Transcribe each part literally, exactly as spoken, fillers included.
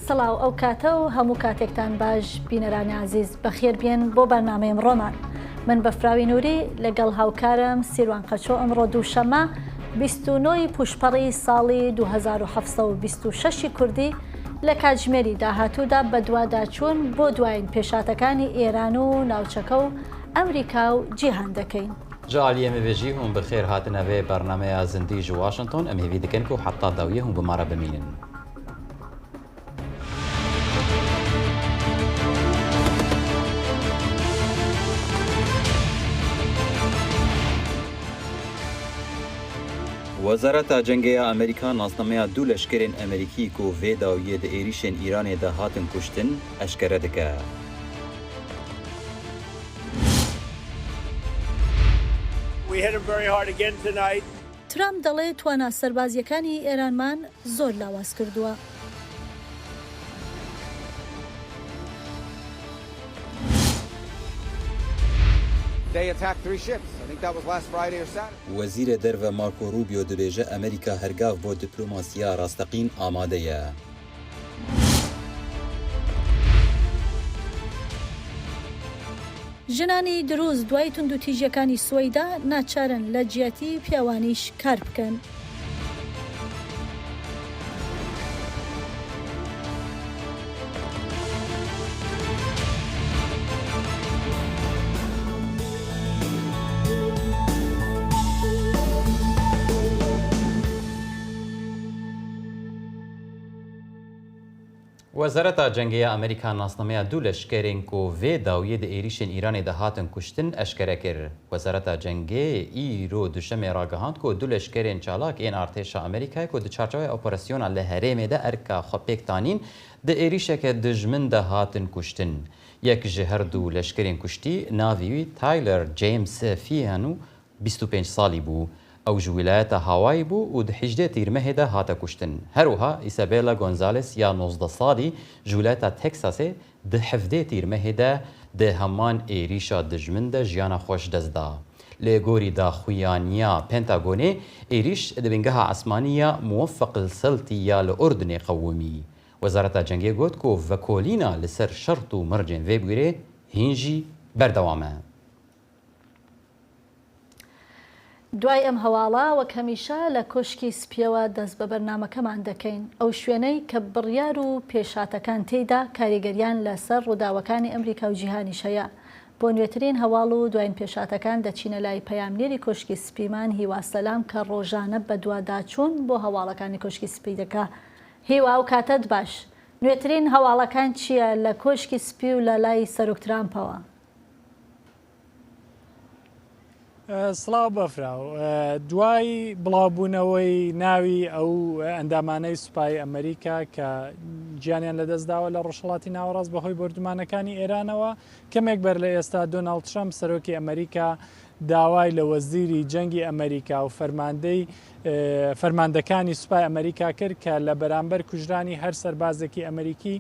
سڵاو، ئەو کاتە و هەموو کاتێکتان باش، بینەرانی عزیز، بەخێر بێن بۆ بەرنامەی ئەمڕۆمان. من بەفراوی نوری لەگەڵ هاوکارم سیروان قەچۆ، ئەمڕۆ دووشەممە بیست و نۆی پوشپەڕی ساڵی دوو هەزار و حەفت سەد و بیست و شەش کوردی، لە کاتژمێری داهاتوودا بە دواداچوون بۆ دوایین پێشاتەکانی ئێران و ناوچەکە و ئەمریکا و جیهان دەکەین. Ji aliyê min ve jî hûn bi xêr hatine vê bernameya Zindî ji Washington. Em hêvî dikin ku heta dawiyê hûn bi me re bimînin. Wezareta Cengê ya Amerîka nasnameya du leşkerên Amerîkî ku vê dawiyê di êrîşên Îranê de hatin kuştin, eşkere dike. We hit him very hard again tonight. ترامپ دەڵێ توانا سەربازیەکانی ئێرانمان زۆر لاواز کردووە. They attacked three ships. I think that was last Friday or Saturday. Wezîrê Derve Marco Rubio dibêje Amerîka her gav bo diplomasiya rasteqîn amade ye. ژنانی دروز دوای توندوتیژیەکانی سوەیدا ناچارن لە جیاتی پیاوانیش کار بکەن. Wezareta Cengê ya Amerîka nasnameya du leşkerên ku vê dawiyê di êrîşên Îranê de hatin kuştin eşkere kir. Wezareta Cengê îro duşemê ragihand ku du leşkerên çalak ên artêşa Amerîkayê ku di çarçoveya operasyona li herêmê de erka xwe pêk tanîn, di êrîşeke dijmin de hatin kuştin. Yek ji her du leşkerên kuştî navê wî Tyler James Fianu bîst û pênc salî bû. Ew ji wîlayeta Hawaii bû û di hejdê Tîrmehê de hate kuştin. Her wiha Isabella Gonzalez ya nozdeh salî ji wîlayeta Texasê di hevdê Tîrmehê de di heman êrîşa dijmin de jiyana xwe ji dest da. Lê gorî daxuyaniya Pentagonê, êrîş di bingeha esmanî ya Muwaffaq el-Seltî ya li Urdunê qewimî. Wezareta Cengê got ku vekolîna li ser şert û mircên vê bûyerê hîn jî berdewam e. دوای ئەم هەواڵە، وەک هەمیشە لە کۆشکی سپیەوە دەست بە بەرنامەکەمان دەکەین، ئەو شوێنەی کە بڕیار و پێشهاتەکان تێیدا کاریگەریان لەسەر ڕووداوەکانی ئەمریکا و جیهانیش هەیە. بۆ نوێترین هەواڵ و دوایین پێشهاتەکان دەچینە لای پەیامنێری کۆشکی سپیمان، هیوا سەلام، کە ڕۆژانە بە دواداچوون بۆ هەواڵەکانی کۆشکی سپی دەکا. هیوا، ئەو کاتەت باش. نوێترین هەواڵەکان چییە لە کۆشکی سپی و لە لای سەرۆک ترامپەوە؟ سڵاو بەفراو. دوای بڵاوبوونەوەی ناوی ئەو ئەندامانەی سوپای ئەمریکا کە گیانیان لەدەستداوە لە ڕۆژهەڵاتی ناوەڕاست بەهۆی بۆردومانەکانی ئێرانەوە، کەمێک بەر لە ئێستا دۆناڵد ترەمپ، سەرۆکی ئەمریکا، داوای لە وەزیری جەنگی ئەمریکا و فەرماندەی، ئێ، فەرماندەکانی سوپای ئەمریکا کرد کە لە بەرامبەر کوژرانی هەر سەربازێکی ئەمریکی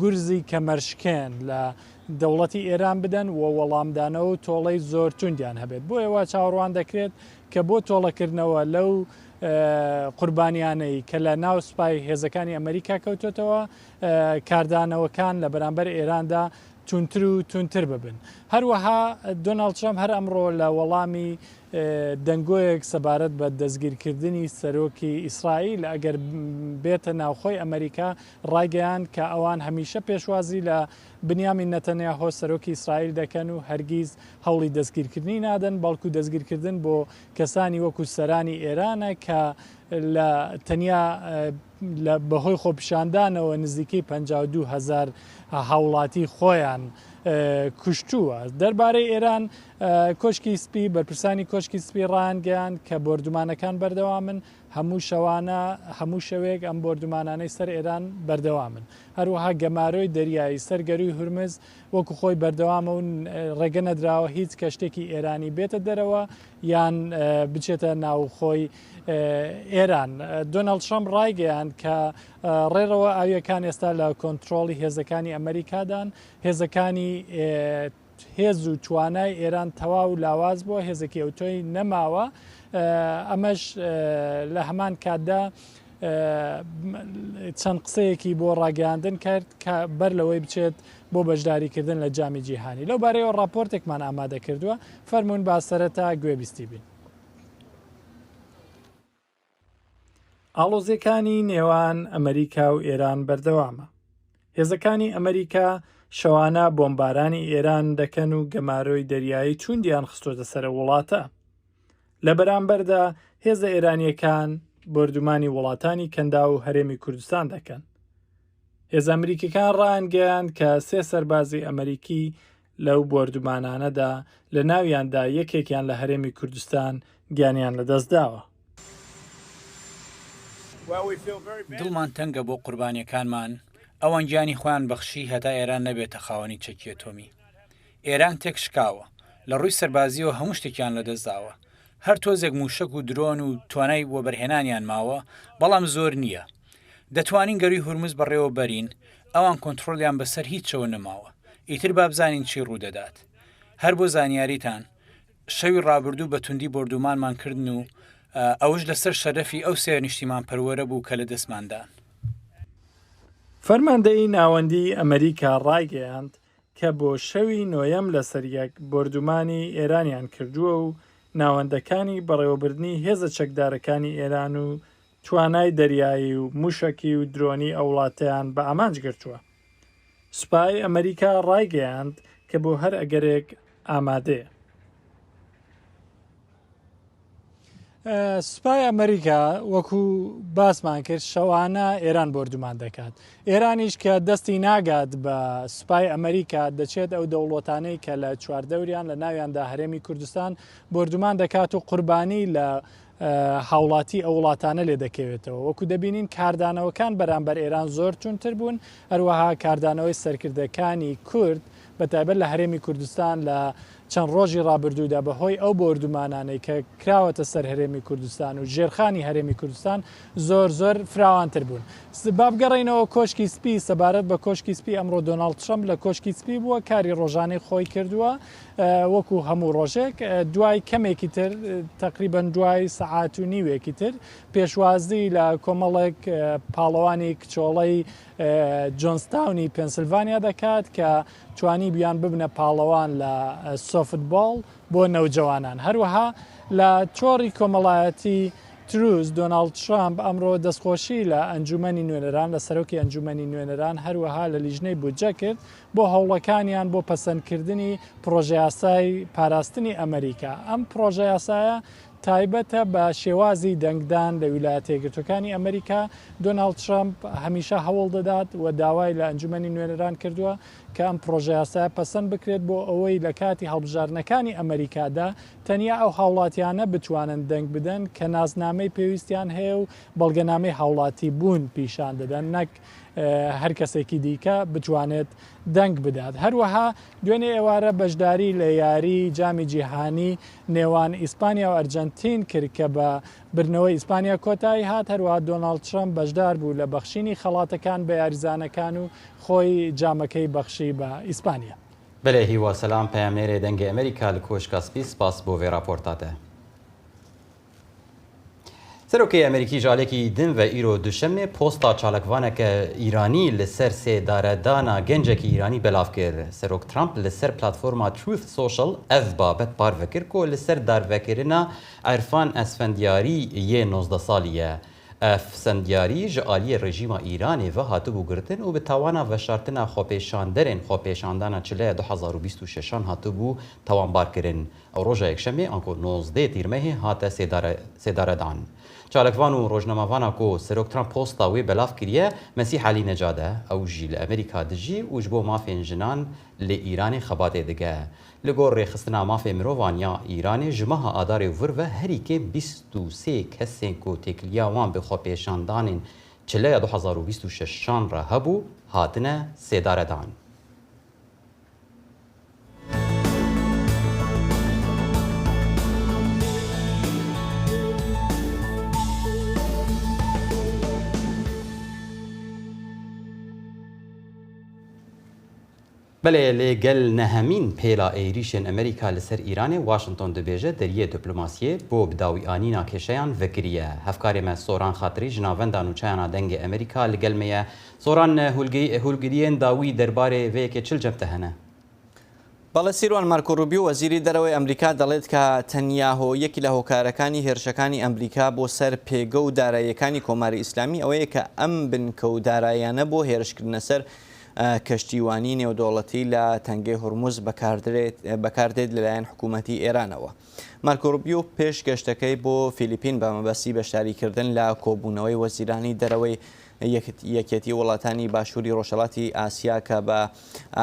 گورزی کەمەرشکێن لە دەوڵەتی ئێران بدەن و وەڵامدانەوە و تۆڵەی زۆر توندیان هەبێت. بۆیە وا چاوەڕوان دەکرێت کە بۆ تۆڵەکردنەوە لەو، ئێ، قوربانیانەی کە لە ناو سوپای هێزەکانی ئەمریکا کەوتۆتەوە، ئێ، کاردانەوەکان لە بەرامبەر ئێراندا توندتر و توندتر ببن. هەروەها دۆناڵد ترەمپ هەر ئەمڕۆ لە وەڵامی، ئێ، دەنگۆیەک سەبارەت بە دەستگیرکردنی سەرۆکی ئیسرائیل، ئەگەر بێتە ناوخۆی ئەمریکا، ڕایگەیاند کە ئەوان هەمیشە پێشوازی لە بنیامین نەتەنیاهۆ، سەرۆکی ئیسرائیل، دەکەن و هەرگیز هەوڵی دەستگیرکردنی نادەن، بەڵکو دەستگیرکردن بۆ کەسانی وەکو سەرانی ئێرانە کە لە تەنیا، ئێ، لە بەهۆی خۆپیشاندانەوە نزیکەی پەنجا و دوو هەزار هاوڵاتی خۆیان، ئێ، کوشتووە. دەربارەی ئێران، ئێ، کۆشکی سپی، بەرپرسانی کۆشکی سپی ڕایانگەیاند کە بۆردومانەکان بەردەوامن، هەموو شەوانە، هەموو شەوێک ئەم بۆردومانانەی سەر ئێران بەردەوامن. هەروەها گەمارۆی دەریایی سەر گەرووی هورمز وەکو خۆی بەردەوامە و ڕێگە نەدراوە هیچ کەشتێکی ئێرانی بێتە دەرەوە یان، ئێ، بچێتە ناوخۆی، ئێ، ئێران. دۆناڵد ترەمپ ڕایگەیاند کە، ئێ، ڕێڕەوە ئاویەکان ئێستا لە کۆنترۆڵی هێزەکانی ئەمریکادان. هێزەکانی، ئێ، هێز و توانای ئێران تەواو لاواز بووە، هێزێکی ئەوتۆی نەماوە. ئێ، ئەمەش، ئێ، لە هەمان کاتدا ئە، چەند قسەیەکی بۆ ڕاگەیاندن کرد کە بەر لەوەی بچێت بۆ بەشداریکردن لە جامی جیهانی. لەو بارەیەوە ڕاپۆرتێکمان ئامادە کردووە، فەرموون با سەرەتا گوێبیستی بین. ئاڵۆزیەکانی نێوان ئەمریکا و ئێران بەردەوامە. هێزەکانی ئەمریکا شەوانە بۆمبارانی ئێران دەکەن و گەمارۆی دەریایی توندیان خستووەتە سەر وڵاتە. لە بەرامبەردا هێزە ئێرانیەکان بۆردومانی وڵاتانی کەندا و هەرێمی کوردستان دەکەن. هێزە ئەمریکیەکان ڕایانگەیاند کە سێ سەربازی ئەمریکی لەو بۆردومانانەدا، لە ناویاندا یەکێکیان لە هەرێمی کوردستان، گیانیان لەدەستداوە. دڵمان تەنگە بۆ قوربانیەکانمان، ئەوان گیانی خۆیان بەخشی هەتا ئێران نەبێتە خاوەنی چەکی ئەتۆمی. ئێران تێکشکاوە، لە ڕووی سەربازیەوە هەموو شتێکیان لەدەستداوە. هەر تۆزێک مووشەک و درۆن و توانای وەبەرهێنانیان ماوە، بەڵام زۆر نییە. دەتوانین گەرووی هورمز بەڕێوە بەرین، ئەوان کۆنتڕۆلیان بەسەر هیچ شەوە نەماوە. ئیتر با بزانین چی ڕوودەدات. هەر بۆ زانیاریتان، شەوی ڕابردوو بە توندی بۆردومانمان کردن و ئەوش لەسەر شەرەفی ئەو سێ نیشتیمانپەروەرە بوو کە لە دەستماندان. فەرماندەیی ناوەندی ئەمریکا ڕایگەیاند کە بۆ شەوی نۆیەم لەسەر یەک بۆردومانی ئێرانیان کردووە و ناوەندەکانی بەڕێوەبردنی هێزە چەکدارەکانی ئێران و توانای دەریایی و موشەکی و درۆنی ئەو وڵاتەیان بە ئامانج گرتووە. سوپای ئەمریکا ڕایگەیاند کە بۆ هەر ئەگەرێک ئامادەیە. سوپای ئەمریکا وەکو باسمان کرد شەوانە ئێران بۆردومان دەکات. ئێرانیش کە دەستی ناگات بە سوپای ئەمریکا، دەچێت ئەو دەوڵەتانەی کە لە چواردەوریان، لە ناویاندا هەرێمی کوردستان، بۆردومان دەکات و قوربانی لە هاوڵاتی ئەو وڵاتانە لێ دەکەوێتەوە. وەکو دەبینین کاردانەوەکان بەرامبەر ئێران زۆر توندتر بوون، هەروەها کاردانەوەی سەرکردەکانی کورد بە تایبەت لە هەرێمی کوردستان لە چەند ڕۆژی ڕابردوودا بەهۆی ئەو بۆردومانانەی کە کراوەتە سەر هەرێمی کوردستان و ژێرخانی هەرێمی کوردستان زۆر زۆر فراوانتر بوون. با بگەڕێینەوە کۆشکی سپی. سەبارەت بە کۆشکی سپی، ئەمڕۆ دۆناڵد ترەمپ لە کۆشکی سپی بووە، کاری ڕۆژانەی خۆی کردووە وەکو هەموو ڕۆژێک. دوای کەمێکی تر، تەقریبەن دوای سەعات و نیوێکی تر، پێشوازی لە کۆمەڵێک پاڵەوانی کچۆڵەی جۆنستاونی پێنسلڤانیا دەکات کە توانی بیان ببنە پاڵەوان لە سۆفتبۆڵ بۆ نەوجەوانان. هەروەها لە تۆڕی کۆمەڵایەتی تروز، دۆناڵد ترامپ ئەمڕۆ دەستخۆشی لە ئەنجومەنی نوێنەران، لە سەرۆکی ئەنجومەنی نوێنەران، هەروەها لە لیژنەی بودجە کرد بۆ هەوڵەکانیان بۆ پەسەندکردنی پڕۆژەیاسای پاراستنی ئەمریکا. ئەم پڕۆژەیاسایە تایبەتە بە شێوازی دەنگدان لە ویلایەتە یەکگرتوەکانی ئەمریکا. دۆناڵد ترامپ هەمیشە هەوڵ دەدات و داوای لە ئەنجومەنی نوێنەران کردووە کە ئەم پڕۆژەیاسایە پەسەند بکرێت بۆ ئەوەی لە کاتی هەڵبژاردنەکانی ئەمریکادا تەنیا ئەو هاوڵاتیانە بتوانن دەنگ بدەن کە ناسنامەی پێویستیان هەیە و بەڵگەنامەی هاوڵاتی بوون پیشان دەدەن، نەک هەر کەسێکی دیکە بتوانێت دەنگ بدات. هەروەها دوێنێ ئێوارە بەشداری لە یاری جامی جیهانی نێوان ئیسپانیا و ئەرجەنتین کرد کە بە بردنەوەی ئیسپانیا کۆتایی هات. هەروەها دۆناڵد ترەمپ بەشدار بوو لە بەخشینی خەڵاتەکان بە یاریزانەکان و خۆی جامەکەی بەخشی بە ئیسپانیا. بەلێ هیوا سەلام، پەیامنێرێ دەنگی ئەمریکا لە کۆشکا سپی، سپاس بۆ vê raporta te. Serokê Amerîkî ji alekî din ve îro duşemê posta çalakvaneke Îranî li ser sêdaredana gencekî Îranî belav kir. Serok Trump li ser platforma Truth Social ev babet parve kir ku li ser darvekirina Erfan Esfendiyarî yê nozdeh salî ye. Efsendiyarî ji aliyê rejîma Îranê ve hatibû girtin û bi tawana veşartina xwepêşanderên xwepêşandana çileya du hezar û bîst û şeşan hatibû tawanbarkirin. Ew roja Yekşemê anku nozdeh Tîrmehê hate sêdare, sêdaredan. Çalakvan û rojnamevana ku Serok Trump posta wê belav kiriye, Mesîh Elî Necad e. Ew jî li Amerîka dijî û ji bo mafên jinan li Îranê xebatê dike. Li gor Rêxistina Mafê Mirovan ya Îranê ji meha Adarê û vir ve herî kêm bîst û sê kesên ku têkiliya wan bi xwepêşandanên çileya du hezar û bîst û şeşan re hebû, hatine sêdaredan. Belê, lê gel nehemîn pêla êrîşên Amerîka li ser Îranê, Washington dibêje deriyê diplomasiyê bo bi dawîanîna kêşeyan vekiriye. Hevkarê me Soran Xatirî ji navenda nûçeyana Dengê Amerîka li gel me ye. Soran, hûlgirî-, hûlgiriyên dawî derbarê vê yekê çi li cem te hene? بەڵێ سیروان، مارکۆ ڕوبیو، وەزیری دەرەوەی ئەمریکا، دەڵێت کە تەنیا هۆ یەکی لە هۆکارەکانی هێرشەکانی ئەمریکا بۆ سەر پێگە و داراییەکانی کۆماری ئیسلامی ئەوەیە کە ئەم بنکە و داراییانە بۆ هێرشکردنە سەر، ئە، کەشتیوانی نێودەوڵەتی لە تەنگەی هورمز بەکاردرێت، بەکاردێت لەلایەن حکوومەتی ئێرانەوە. مارکۆ ڕوبیو پێش گەشتەکەی بۆ فیلیپین بە مەبەستی بەشداریکردن لە کۆبوونەوەی وەزیرانی دەرەوەی یەکت-، یەکێتی وڵاتانی باشووری ڕۆژهەڵاتی ئاسیا کە بە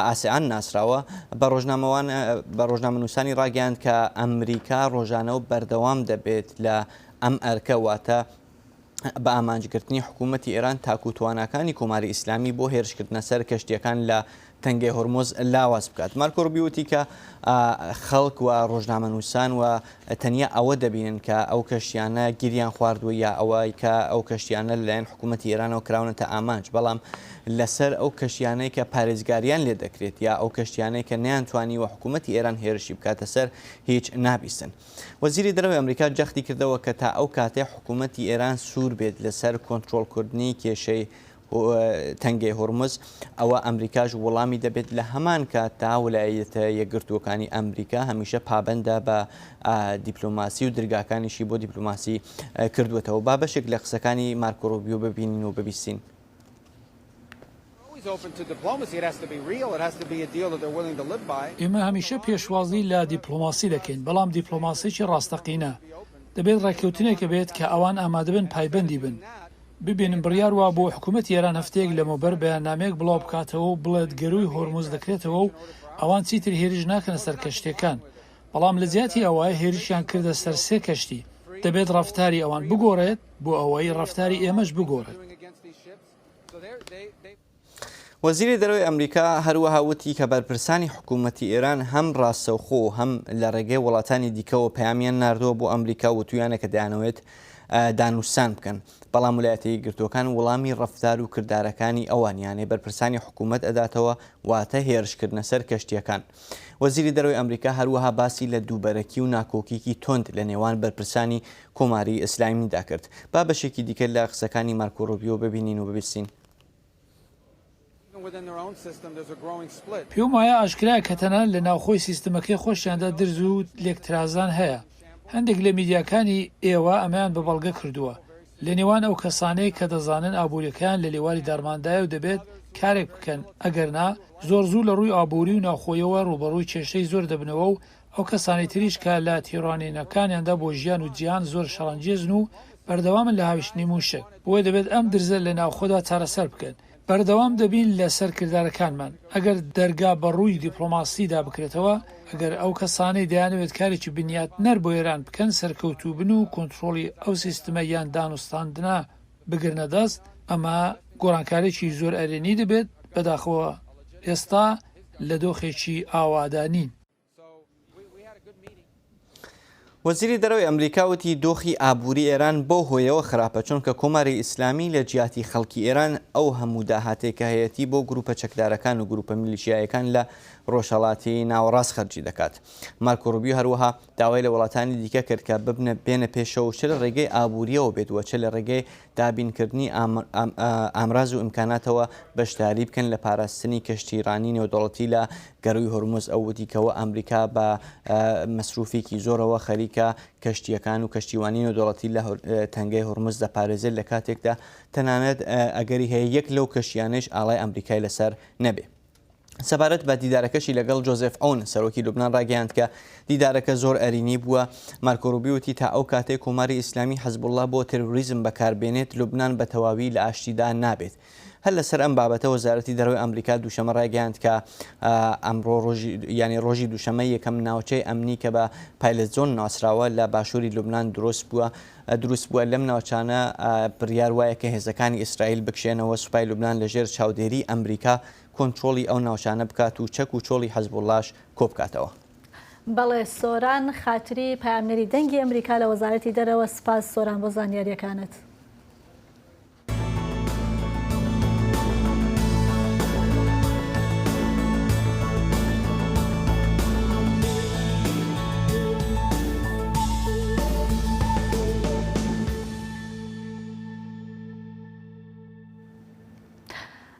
ئاسیان ناسراوە، بە ڕۆژنامەوان-، بە ڕۆژنامەنووسانی ڕاگەیاند کە ئەمریکا ڕۆژانە و بەردەوام دەبێت لە ئەم ئەرکە، واتە بە ئامانجگرتنی حکوومەتی ئێران تاکو تواناکانی کۆماری ئیسلامی بۆ هێرشکردنە سەر کەشتیەکان لە تەنگەی هورمز لاواز بکات. مارکۆ ڕوبی وتی کە، ئا، خەڵک و ڕۆژنامەنووسان و تەنیا ئەوە دەبینن کە ئەو کەشتیانە گیریان خواردووە یا ئەوەی کە ئەو کەشتیانە لەلایەن حکوومەتی ئێرانەوە کراونەتە ئامانج، بەڵام لەسەر ئەو کەشتیانەی کە پارێزگاریان لێ دەکرێت یا ئەو کەشتیانەی کە نەیانتوانی و حکوومەتی ئێران هێرشی بکاتە سەر، هیچ نابیسن. وەزیری دەرەوەی ئەمریکا جەختی کردەوە کە تا ئەو کاتەی حکوومەتی ئێران سوور بێت لەسەر کۆنترۆلکردنی کێشەی هو-، تەنگەی هورمز، ئەوە ئەمریکاش وەڵامی دەبێت لە هەمان کات تا ویلایەتە یەکگرتووەکانی ئەمریکا هەمیشە پابەندە بە، ئا، دیپلۆماسی و درگاکانیشی بۆ دیپلۆماسی، ئە، کردووەتەوە. با بەشێک لە قسەکانی مارکۆ ڕوبیو ببینین و ببیسین. Always open to diplomacy. It has to be real. It has to be a deal that they're willing to live by. ئێمە هەمیشە پێشوازی لە دیپلۆماسی دەکەین، بەڵام دیپلۆماسیی ڕاستەقینە. دەبێت ڕێککەوتنێک بێت کە ئەوان ئامادە بن پایبەندی بن. ببینم بڕیار وا بۆ حکوومەتی ئێران هەفتەیەک لەمەوبەر بەیاننامەیەک بڵاو بکاتەوە و بڵێت گەرووی هۆرموز دەکرێتەوە و ئەوان چیتر هێرش ناکەنە سەر کەشتیەکان. بەڵام لە جیاتی ئەوە هێرشیان کردە سەر سێ کەشتی. دەبێت ڕەفتاری ئەوان بگۆڕێت بۆ ئەوەی ڕەفتاری ئێمەش بگۆڕێت. وەزیری دەرەوەی ئەمریکا هەروەها وتی کە بەرپرسانی حکوومەتی ئێران هەم ڕاستەوخۆ و هەم لە ڕێگەی وڵاتانی دیکەوە پەیامیان ناردووە بۆ ئەمریکا و تویانە کە دەیانەوێت، ئە، دانوستان بکەن. بەڵام ویلایەتە یەکگرتووەکان وەڵامی ڕەفتار و کردارەکانی ئەوانیانەی بەرپرسانی حکوومەت ئەداتەوە، واتە هێرشکردنە سەر کەشتیەکان. وەزیری دەرەوەی ئەمریکا هەروەها باسی لە دووبەرەکی و ناکۆکیکی تۆند لە نێوان بەرپرسانی کۆماری ئیسلامیدا کرد. با بەشێکی دیکە لە قسەکانی مارکۆ ڕوبیو ببینین و ببیستین. Even within their own system, there's a growing split. پێم وایە ئاشکرایە کە تەنانەت لە ناوخۆی سیستمەکەی خۆشیاندا درز و لێکترازان هەیە. هەندێک لە میدیاکانی ئێوە ئەمەیان بە بەڵگە کردووە. لە نێوان ئەو کەسانەی کە دەزانن ئابووریەکەیان لە لێواری دارماندایە و دەبێت کارێک بکەن، ئەگەر نا، زۆر زوو لە ڕووی ئابووری و ناوخۆیەوە ڕوبەڕووی کێشەی زۆر دەبنەوە و ئەو کەسانی تریش کە لە تێڕوانینەکانیاندا بۆ ژیان و جیهان زۆر شەڕەنگێزن و بەردەوامن لە هاویشتنی مووشەک. بۆیە دەبێت ئەم درزە لە ناوخۆدا چارەسەر بکەن. بەردەوام دەبین لە سەرکردارەکانمان. ئەگەر دەرگا بە ڕووی دیپلۆماسیدا بکرێتەوە، ئەگەر ئەو کەسانەی دەیانەوێت کارێکی بنیاتنەر بۆ ئێران بکەن، سەرکەوتوو بن و کۆنترۆڵی ئەو سیستمە یان دانوستاندنە بگرنە دەست، ئەمە گۆڕانکارێکی زۆر ئەرێنی دەبێت. بەداخەوە ئێستا لە دۆخێکی ئاوادا نین. وەزیری دەرەوەی ئەمریکا وتی دۆخی ئابووری ئێران بەو هۆیەوە خراپە، چونکە کۆماری ئیسلامی لە جیاتی خەڵکی ئێران ئەو هەموو داهاتەی کە هەیەتی بۆ گروپە چەکدارەکان و گروپە میلیشیایەکان لە ڕۆژهەڵاتی ناوەڕاست خەرجی دەکات. مارکۆ ڕوبیو هەروەها داوای لە وڵاتانی دیکە کرد کە ببنە، بێنە پێشەوە، چ لە ڕێگەی ئابووریەوە بێت و چ لە ڕێگەی دابینکردنی ئام-، ئام-، ئا-، ئامراز و ئیمکاناتەوە بەشداری بکەن لە پاراستنی کەشتیرانی نێودەوڵەتی لە گەرووی هورمز. ئەو وتی کەوە ئەمریکا بە، ئە، مەسروفێکی زۆرەوە خەریکە کەشتیەکان و کەشتیوانی نێودەوڵەتی لە هور-، ئە، تەنگەی هورمز دەپارێزێت، لە کاتێکدا تەنانەت، ئە، ئەگەری هەیە یەک لەو کەشتیانەش ئاڵای ئەمریکای لەسەر نەبێ. سەبارەت بە دیدارەکەشی لەگەڵ جۆزێف عەون، سەرۆکی لوبنان، ڕاگەیاند کە دیدارەکە زۆر ئەرینی بووە. مارکۆ ڕوبی وتی تا ئەو کاتەی کۆماری ئیسلامی حەزبوڵڵا بۆ تێرۆریزم بەکاربێنێت، لوبنان بە تەواوی لە ئاشتیدا نابێت. هەر لەسەر ئەم بابەتە وەزارەتی دەرەوەی ئەمریکا دووشەمە ڕایگەیاند کە، ئە، ئەمڕۆ ڕۆژی، یعنی ڕۆژی دووشەمە یەکەم ناوچەی ئەمنی کە بە پایلەت زۆن ناسراوە لە باشووری لوبنان دروست بووە، ئە، دروست بووە. لەم ناوچانە، ئە، بڕیار وایە کە هێزەکانی ئیسرائیل بکشێنەوە، سوپای لوبنان لەژێر چاودێری ئەمریکا کۆنترۆڵی ئەو ناوچانە بکات و چەک و چۆڵی حەزبوڵڵاش کۆبکاتەوە. بەڵێ، سۆران خاتری، پەیامنێری دەنگی ئەمریکا لە وەزارەتی دەرەوە، سپاس سۆران بۆ زانیاریەکانت.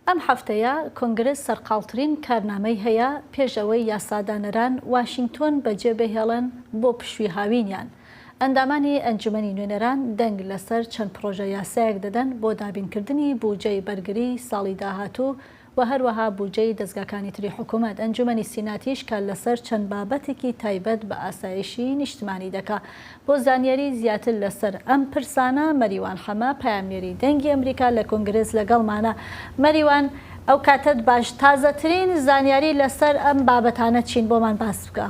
ئەم هەفتەیە کۆنگرێس سەرقاڵترین کارنامەی هەیە پێش ئەوەی یاسادانەران واشنگتۆن بەجێ بهێڵن بۆ پشوی هاوینیان. ئەندامانی ئەنجومەنی نوێنەران دەنگ لەسەر چەند پرۆژە یاسایەک دەدەن بۆ دابینکردنی بودجەی بەرگری ساڵی داهاتوو و هەروەها بودجەی دەزگاکانی تری حکوومەت. ئەنجومەنی سیناتیش کار لەسەر چەند بابەتێکی تایبەت بە ئاسایشی نیشتمانی دەکا. بۆ زانیاری زیاتر لەسەر ئەم پرسانە، مەریوان حەمە، پەیامنێری دەنگی ئەمریکا لە کۆنگرێس لەگەڵمانە. مەریوان، ئەو کاتت باش، تازەترین زانیاری لەسەر ئەم بابەتانە چین؟ بۆمان باس بکە.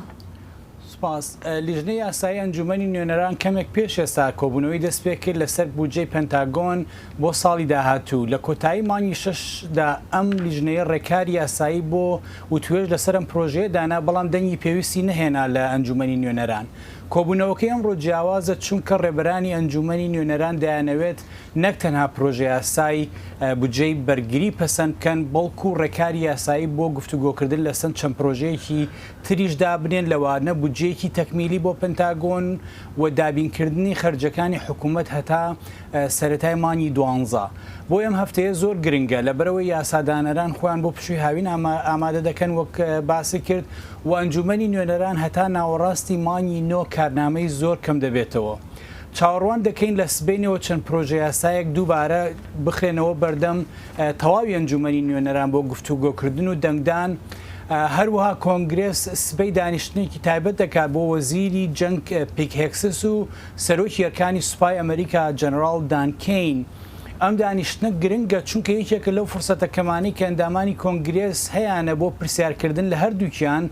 سپاس. ئە، لیژنەی یاسایی ئەنجومەنی نوێنەران کەمێک پێش ئێستا کۆبوونەوەی دەست پێ کرد لەسەر بودجەی پەنتاگۆن بۆ ساڵی داهاتوو. لە کۆتایی مانگی شەشدا ئەم لیژنەیە ڕێکاری یاسایی بۆ وتوێژ لەسەر ئەم پرۆژەیە دانا، بەڵام دەنگی پێویستی نەهێنا لە ئەنجومەنی نوێنەران. کۆبوونەوەکەی ئەمڕۆ جیاوازە، چونکە ڕێبەرانی ئەنجومەنی نوێنەران دەیانەوێت نەک تەنها پرۆژە یاسای، ئە، بودجەی بەرگری پەسەند بکەن، بەڵکو ڕێکاری یاسایی بۆ گفتوگۆکردن لەسەر چەند پرۆژەیەکی تریش دابنێن، لەوانە بودجەیەکی تەکمیلی بۆ پنتاگۆن و دابینکردنی خەرجەکانی حکوومەت هەتا، ئە، سەرەتای مانگی دوانزە. بۆ ئەم هەفتەیە زۆر گرنگە، لەبەرەوەی یاسادانەران خۆیان بۆ پشووی هاوین ئاما-، ئامادە دەکەن، وەک، ئە، باسی کرد، و ئەنجومەنی نوێنەران هەتا ناوەڕاستی مانگی نۆ کارنامەی زۆر کەم دەبێتەوە. چاوەڕوان دەکەین لە سبەینەوە چەند پرۆژە یاسایەک دووبارە بخرێنەوە بەردەم، ئە، تەواوی ئەنجومەنی نوێنەران بۆ گفتوگۆکردن و دەنگدان. ئە، هەروەها کۆنگرێس سبەی دانیشتنێکی تایبەت دەکات بۆ وەزیری جەنگ، ئە، پیک هێکسس و سەرۆکی ئەرکانی سوپای ئەمریکا جەنەرال دان کەین. ئەم دانیشتنە گرنگە، چونکە یەکێکە لەو فرسەتە کەمانەی کە ئەندامانی کۆنگرێس هەیانە بۆ پرسیارکردن لە هەردووکیان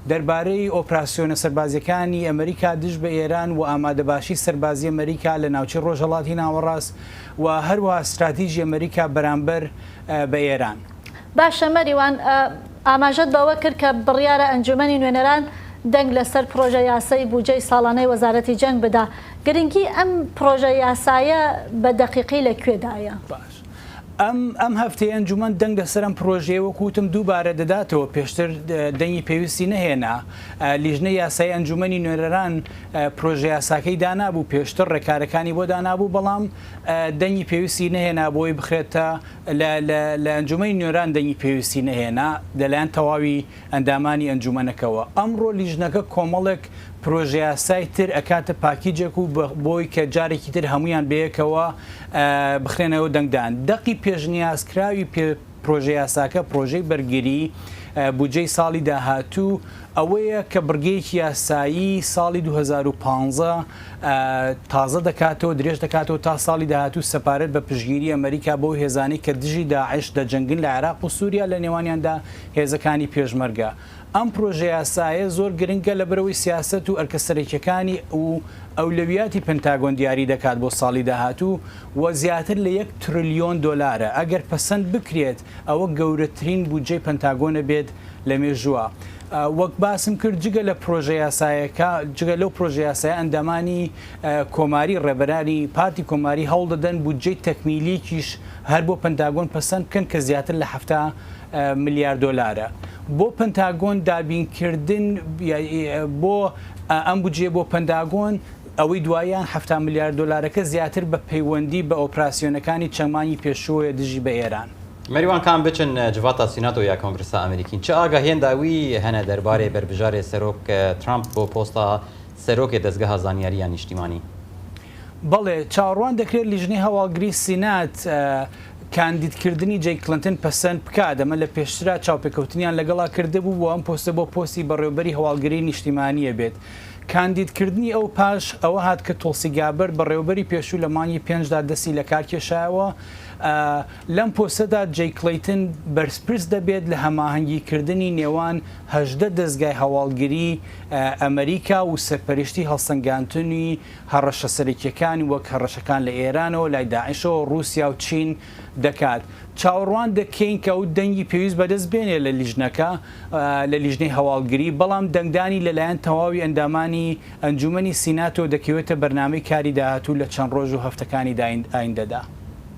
دەربارەی ئۆپراسیۆنە سەربازیەکانی ئەمریکا دژ بە ئێران و ئامادەباشی سەربازی ئەمریکا لە ناوچەی ڕۆژهەڵاتی ناوەڕاست و هەروەها استراتیژی ئەمریکا بەرامبەر، ئە، بە ئێران. باشە مەریوان، ئە، ئاماژەت بەوە کرد کە بڕیارە ئەنجومەنی نوێنەران دەنگ لەسەر پرۆژە یاسای بودجەی ساڵانەی وەزارەتی جەنگ بدا. گرنگی ئەم پرۆژە یاسایە بە دەقیقی لە کوێدایە؟ باش. ئەم، ئەم هەفتەیە ئەنجومەن دەنگ لەسەر ئەم پرۆژەیە، وەکو وتم، دووبارە دەداتەوە. پێشتر، ئە، دەنگی پێویستی نەهێنا. ئە، لیژنەی یاسای ئەنجومەنی نوێنەران، ئە، پرۆژە یاساکەی دانابوو، پێشتر ڕێکارەکانی بۆ دانابوو، بەڵام، ئە، دەنگی پێویستی نەهێنا بۆی بخرێتە لە، لە، لە ئەنجومەنی نوێنەران دەنگی پێویستی نەهێنا لەلایەن تەواوی ئەندامانی ئەنجومەنەکەوە. ئەمڕۆ لیژنەکە کۆمەڵێک پرۆژە یاسای تر ئەکاتە پاکیجێک و بە-، بۆی کە جارێکی تر هەمویان بەیەکەوە، ئە، بخرێنەوە دەنگدان. دەقی پێشنیازکراوی پێ-، پرۆژە یاساکە، پرۆژەی بەرگری، ئە، بودجەی ساڵی داهاتوو، ئەوەیە کە بڕگەیەکی یاسایی ساڵی دوو هەزار و پانزە، ئە، تازە دەکاتەوە، درێژ دەکاتەوە تا ساڵی داهاتوو سەپارەت بە پشگیری ئەمریکا بۆ هێزانەی کە دژی داعش دەجەنگن لە عێراق و سووریا، لە نێوانیاندا هێزەکانی پێشمەرگە. ئەم پرۆژە یاسایە زۆر گرنگە، لەبەرەوەی سیاسەت و ئەرکە سەرەکیەکانی و ئەولەویاتی پنتاگۆن دیاری دەکات بۆ ساڵی داهاتوو و زیاتر لە یەک تریلیۆن دۆلارە. ئەگەر پەسەند بکرێت، ئەوە گەورەترین بودجەی پنتاگۆنە بێت لە مێژووە. ئە، وەک باسم کرد، جگە لە پرۆژە یاسایەکە، جگە لەو پرۆژە یاسایە، ئەندامانی، ئە، کۆماری، ڕێبەرانی پارتی کۆماری هەوڵ دەدەن بودجەی تەکمیلیەکیش هەر بۆ پنتاگۆن پەسەند بکەن کە زیاتر لە حەفتا، ئە، ملیار دۆلارە. بۆ پنتاگۆن دابینکردن، یا، ئە، بۆ، ئە، ئەم بودجەیە بۆ پنتاگۆن، ئەوەی دواییان حەفتا ملیار دۆلارەکە زیاتر بە پەیوەندی بە ئۆپراسیۆنەکانی چەند مانگی پێشووە دژی بە ئێران. مەریوان، کام بچن، ئە، civata Sînato ya Kongresa Amerîkî. Çi agahiyen dawî hene derbarê berbijêrê serok، ئە، Trump بۆ posta serokê Dezgeha Zanyariya Nîştîmanî؟ بەڵێ، چاوەڕوان دەکرێت لیژنەی هەواڵگری سینات، ئە، کاندیدکردنی جەی کلنتن پەسەند بکات. ئەمە لە پێشترا چاوپێکەوتنیان لەگەڵا کردبوو بۆ ئەم پۆستە، بۆ پۆستی بەڕێوەبەری هەواڵگری نیشتیمانیە بێت. کاندیدکردنی ئەو پاش ئەوە هات کە تۆڵسی گابەر، بەڕێوەبەری پێشوو، لە مانگی پێنجدا دەستی لە کار کێشایەوە. ئە، لەم پۆستەدا جەی کلەیتن بەرپرس دەبێت لە هەماهەنگیکردنی نێوان هەژدە دەزگای هەواڵگری، ئە، ئەمریکا و سەرپەرشتی هەڵسەنگاندنی هەڕەشە سەرەکیەکان وەک هەڕەشەکان لە ئێرانەوە، لای داعشەوە، رووسیا و چین دەکات. چاوەڕوان دەکەین کە ئەو دەنگی پێویست بەدەست بێنێ لە لیژنەکە، ئە، لە لیژنەی هەواڵگری، بەڵام دەنگدانی لەلایەن تەواوی ئەندامانی ئەنجومەنی سیناتۆ دەکەوێتە بەرنامەی کاری داهاتوو لە چەند ڕۆژ و هەفتەکانی داین-، ئایندەدا.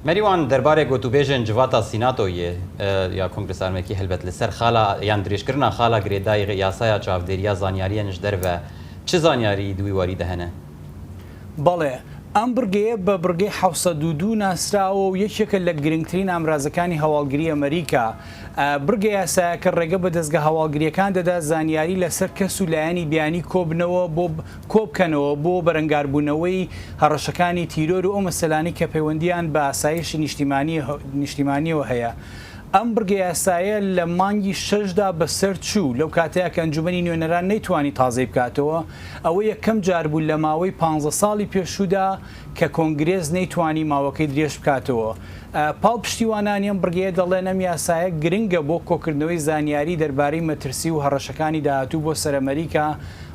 مەریوان، دەربارەی گوتوبێژن civata Sînatoyê، ئە، ya Kongresa Amerîkî، helbet li ser xala yan dirêjkirina xala girêdayî yasaya çavdêriya zanyariyan ji derve çi zanyarî di wî warî de hene؟ بەڵێ، ئەم بڕگەیە بە بڕگەی حەوت سەد و دوو ناسراوە و یەکێکە لە گرنگترین ئامرازەکانی هەواڵگری ئەمریکا. ئە، بڕگە یاسایەکە ڕێگە بە دەستگە هەواڵگریەکان دەدا زانیاری لەسەر کەس و لایەنی بیانی کۆبنەوە بۆ ب-، کۆبکەنەوە بۆ بەرەنگاربوونەوەی هەڕەشەکانی تیرۆر و ئەو مەسەلانی کە پەیوەندیان بە ئاسایشی نیشتیمانی، نیشتیمانیەوە هەیە. ئەم بڕگە یاسایە لە مانگی شەشدا بەسەر چوو، لەو کاتەیە کە ئەنجومەنی نوێنەران نەیتوانی تازەی بکاتەوە. ئەوە یەکەم جار بوو لە ماوەی پانزە ساڵی پێشوودا کە کۆنگرێس نەیتوانی ماوەکەی درێژ بکاتەوە. ئە، پاڵ پشتیوانانی ئەم بڕگەیە دەڵێن ئەم یاسایە گرنگە بۆ کۆکردنەوەی زانیاری دەربارەی مەترسی و هەڕەشەکانی داهاتوو بۆ سەر ئەمریکا،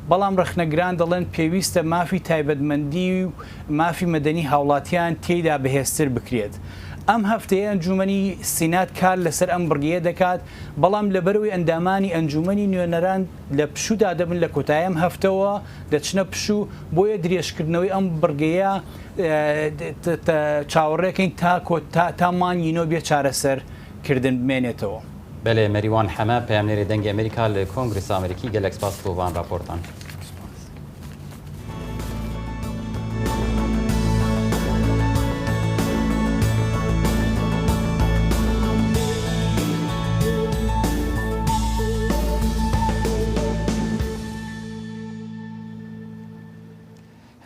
بەڵام ڕەخنەگران دەڵێن پێویستە مافی تایبەتمەندی و مافی مەدەنی هاوڵاتیان تێیدا بەهێزتر بکرێت. ئەم هەفتەیە ئەنجومەنی سینات کار لەسەر ئەم بڕگەیە دەکات، بەڵام لەبەرەوەی ئەندامانی ئەنجومەنی نوێنەران لە پشوودا دەبن، لە کۆتایی ئەم هەفتەوە دەچنە پشوو، بۆیە درێژکردنەوەی ئەم بڕگەیە، ئە، ت-، ت-، چاوەڕێکەین تا کۆ-، تا، تا مانگی نۆ بێ چارەسەر کردن بمێنێتەوە. بەلێ، مەریوان حەمە، پەیامنێری دەنگی ئەمریکا لە کۆنگرسی ئەمریکی، گەلەک سپاس بۆ وان راپۆرتان.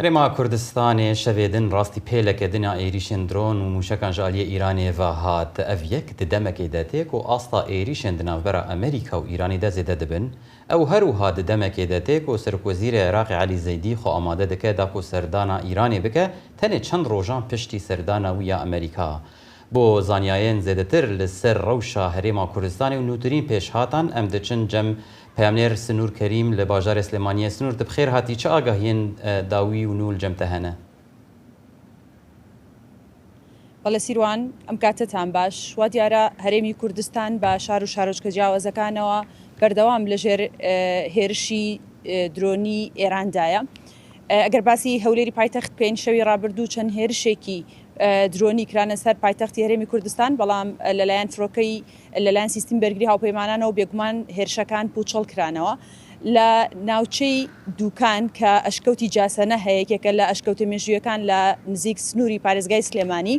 هەرێما کوردستانê şevê din rastî pêleke din a êrîşên dron û mûşekan ji aliyê Îranê ve hat. Ev yek di demekê de tê ku asta êrîşên di navbera Amerîka û Îranê de zêde dibin. Ew her wiha di demekê de tê ku Serokwezîrê Iraqê Elî Zeydî xwe amade dike da ku serdana Îranê bike, tenê çend rojan piştî serdana wî ya Amerîka. Bo zanyayên zêdetir li ser rewşa Herêma Kurdistanê û nûtirîn pêşhatan, em diçin cem peyamnêr Sinûr Kerîm li bajarê Silêmaniyê. Sinûr, tu bi xêr hatî, çi agahiyên, e, dawî û nû li cem te hene? بەڵێ سیروان، ئەم کاتتان باش. وا دیارە هەرێمی کوردستان بە شار و شارۆچکە جیاوازەکانەوە بەردەوام لەژێر، ئە، هێرشی، ئە، درۆنی ئێراندایە. ئە، ئەگەر باسی هەولێری پایتەخت بکەین، شەوی ڕابردوو چەند هێرشێکی، ئە، درۆنی کرانە سەر پایتەختی هەرێمی کوردستان، بەڵام، ئە، لەلایەن فڕۆکەی، لەلایەن سیستمی بەرگری هاوپەیمانانەوە بێگومان هێرشەکان پوچەڵ کرانەوە. لە ناوچەی دووکان کە ئەشکەوتی جاسەنە هەیە، یەکێکە لە ئەشکەوتە مێژوویەکان لە نزیک سنووری پارێزگای سلێمانی،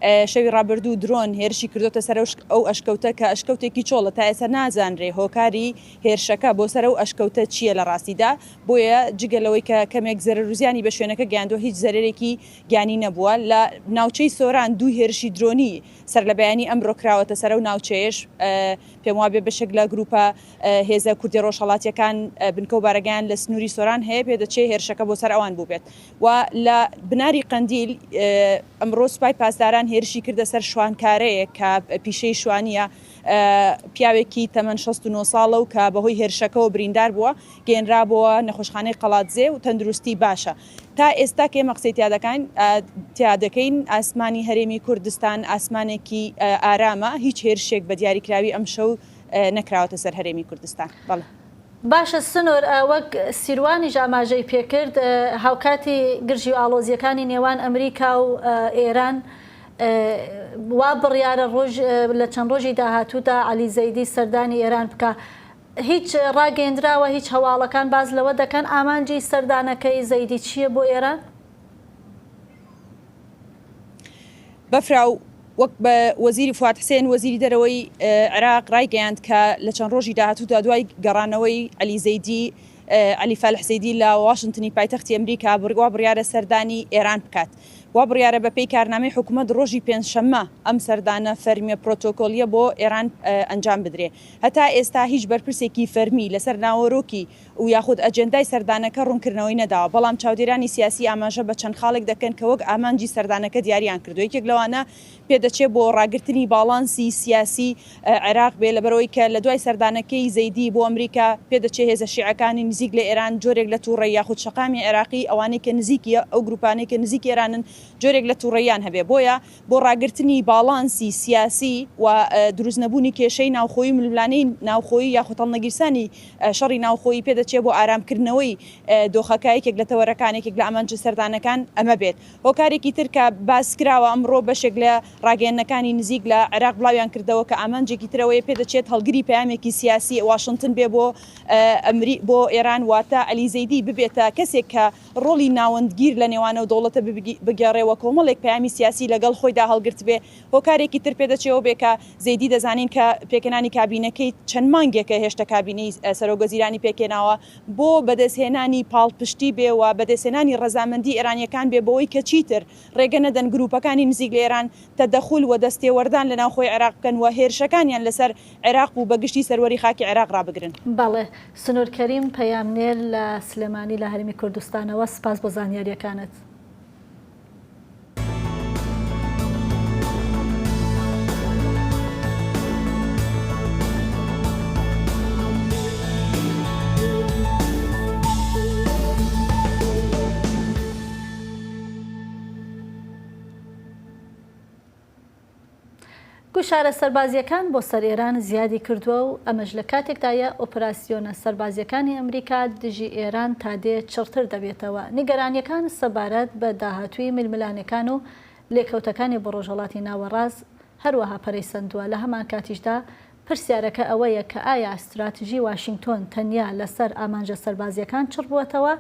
ئە، شەوی ڕابردوو درۆن هێرشی کردوتە سەر ئەو شک-، ئەو ئەشکەوتە کە ئەشکەوتێکی چۆڵە. تا ئێستا نازانرێ هۆکاری هێرشەکە بۆ سەر ئەو ئەشکەوتە چییە لە ڕاستیدا، بۆیە جگە لەوەی کە کەمێک زەرەر و زیانی بە شوێنەکە گەیاندووە، هیچ زەرەرێکی گیانی نەبووە. لە ناوچەی سۆران دوو هێرشی درۆنی سەر لە بەیانی ئەمڕۆ کراوەتە سەر ئەو ناوچەیەش، ئە، پێم وابێ بەشێک لە گروپە، ئە، هێزە کوردی ڕۆژهەڵاتیەکان، ئە، بنکە و بارەگەیان لە سنووری سۆران هەیە، پێ دەچێ هێرشەکە بۆ سەر ئەوان بووبێت. و لە بناری قەندیل، ئە، ئەمڕۆ سوپای پاسداران هێرشی کردە سەر شوانکارەیەک کە پیشەی شوانیە، ئە، پیاوێکی تەمەن شەست و نۆ ساڵە و کە بەهۆی هێرشەکەەوە بریندار بووە، گەێنرابووە نەخۆشخانەی قەڵادزێ و تەندروستی باشە. تا ئێستا کە ئێمە قسەی تیا دەکەین، ئە، تیا دەکەین، ئاسمانی هەرێمی کوردستان ئاسمانێکی، ئە، ئارامە، هیچ هێرشێک بە دیاریکراوی ئەم شەو، ئە، نەکراوەتە سەر هەرێمی کوردستان. بەڵێ. باشە سنوور، ئە، وەک سیروانیش ئاماژەی پێکرد، ئە، هاوکاتی گرژی و ئاڵۆزیەکانی نێوان ئەمریکا و، ئە، ئێران، ئە، وا بڕیارە ڕۆژ، ئە، لە چەند ڕۆژی داهاتوودا عەلی زەیدی سەردانی ئێران بکە. هیچ ڕاگەیەندراوە، هیچ هەواڵەکان باز لەوە دەکەن ئامانجی سەردانەکەی زەیدی چییە بۆ ئێران؟ بەفراو، وەک بە وەزیری فواد حسێن، وەزیری دەرەوەی، ئە، عێراق ڕایگەیاند کە لە چەند ڕۆژی داهاتوودا دوای گەڕانەوەی عەلی زەیدی، ئە، عەلی فالح زەیدی لە واشنگتنی پایتەختی ئەمریکا بڕ-، وا بڕیارە سەردانی ئێران بکات. وا بڕیارە بە پێی کارنامەی حکوومەت ڕۆژی پێنجشەممە ئەم سەردانە فەرمیە پرۆتۆکۆلیە بۆ ئێران، ئە، ئەنجام بدرێ. هەتا ئێستا هیچ بەرپرسێکی فەرمی لەسەر ناوەرۆکی و یاخود ئەجێندای سەردانەکە ڕوونکردنەوەی نەداوە، بەڵام چاودێرانی سیاسی ئاماژە بە چەند خاڵێک دەکەن کە وەک ئامانجی سەردانەکە دیاریان کردووە. یەکێک لەوانە پێدەچێت بۆ ڕاگرتنی باڵانسی سیاسی، ئە، عێراق بێ، لەبەرەوەی کە لە دوای سەردانەکەی زەیدی بۆ ئەمریکا پێدەچێت هێزە شیعەکانی نزیک لە ئێران جۆرێک لە تووڕەی یاخود شەقامی عێراقی، ئەوانەی کە نزیکی ئەو گروپانەی کە نزیک ئێرانن، جۆرێک لە تووڕەییان هەبێ. بۆیە بۆ ڕاگرتنی باڵانسی سیاسی و، ئە، دروستنەبوونی کێشەی ناوخۆیی و ململانەی ناوخۆیی یاخود هەڵنەگیرسانی، ئە، شەڕی ناوخۆیی پێدەچێ بۆ ئارامکردنەوەی، ئە، دۆخەکە یەکێک لە تەوەرەکان، یەکێک لە ئامانجە سەردانەکان ئەمە بێت. هۆکارێکی تر کە باس کراوە ئەمڕۆ بەشێک لە ڕاگەیاندنەکانی نزیک لە عێراق بڵاویان کردەوە کە ئامانجێکی ترەوەی پێدەچێت هەڵگری پەیامێکی سیاسی واشنگتن بێ بۆ، ئە، ئەمری-، بۆ ئێران، واتە عەلی زەیدی ببێتە کەسێک کە ڕۆڵی ناوەندگیر لە نێوانە و دەوڵەتە ببگی-، بگێڕێ و کۆمەڵێک پەیامی سیاسی لەگەڵ خۆیدا هەڵگرت بێ. هۆکارێکی تر پێدەچێەوە بێ کە زەیدی دەزانین کە پێکەنانی کابینەکەی چەند مانگێکە هێشتا کابینەی، ئە، سەرۆکوەزیرانی پێکهێناوە بۆ بەدەستهێنانی پاڵپشتی بێ و بەدەستهێنانی ڕەزامەندی ئێرانیەکان بێ بەوەی کە چیتر ڕێگە نەدەن گروپەکانی نزیک لە ئێران تەدەخول و دەستێوەردان لە ناوخۆی عێراق بکەن و هێرشەکانیان لەسەر عێراق و بەگشتی سەروەری خاکی عێراق ڕابگرن. بەڵێ، سنوور کەریم، پەیامنێر لە سلێمانی لە هەرێمی کوردستانەوە، سپاس بۆ زانیاریەکانت. گوشارە سەربازییەکان بۆ سەر ئێران زیادی کردووە و ئەمەش لە کاتێکدایە ئۆپراسیۆنە سەربازییەکانی ئەمریکا دژی ئێران تا دێ چڕتر دەبێتەوە. نیگەرانییەکان سەبارەت بە داهاتووی ململانێکان و لێکەوتەکانی بۆ ڕۆژهەڵاتی ناوەڕاست هەروەها پەرەی سەندووە. لە هەمان کاتیشدا پرسیارەکە ئەوەیە کە ئایا ستراتژی واشنگتۆن تەنیا لەسەر ئامانجە سەربازییەکان چڕ بووەتەوە؟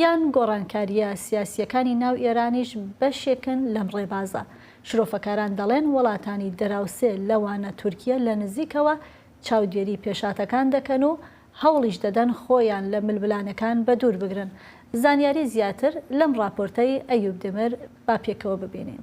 یان گۆڕانکارییە سیاسییەکانی ناو ئێرانیش بەشێکن لەم ڕێبازە؟ شرۆفەکاران دەڵێن وڵاتانی دراوسێ لەوانە تورکیە لە نزیکەوە چاودێری پێشهاتەکان دەکەن و هەوڵیش دەدەن خۆیان لە ململانێکان بەدوور بگرن. زانیاری زیاتر لەم ڕاپۆرتەی ئەیوب دمر با پێکەوە ببینین.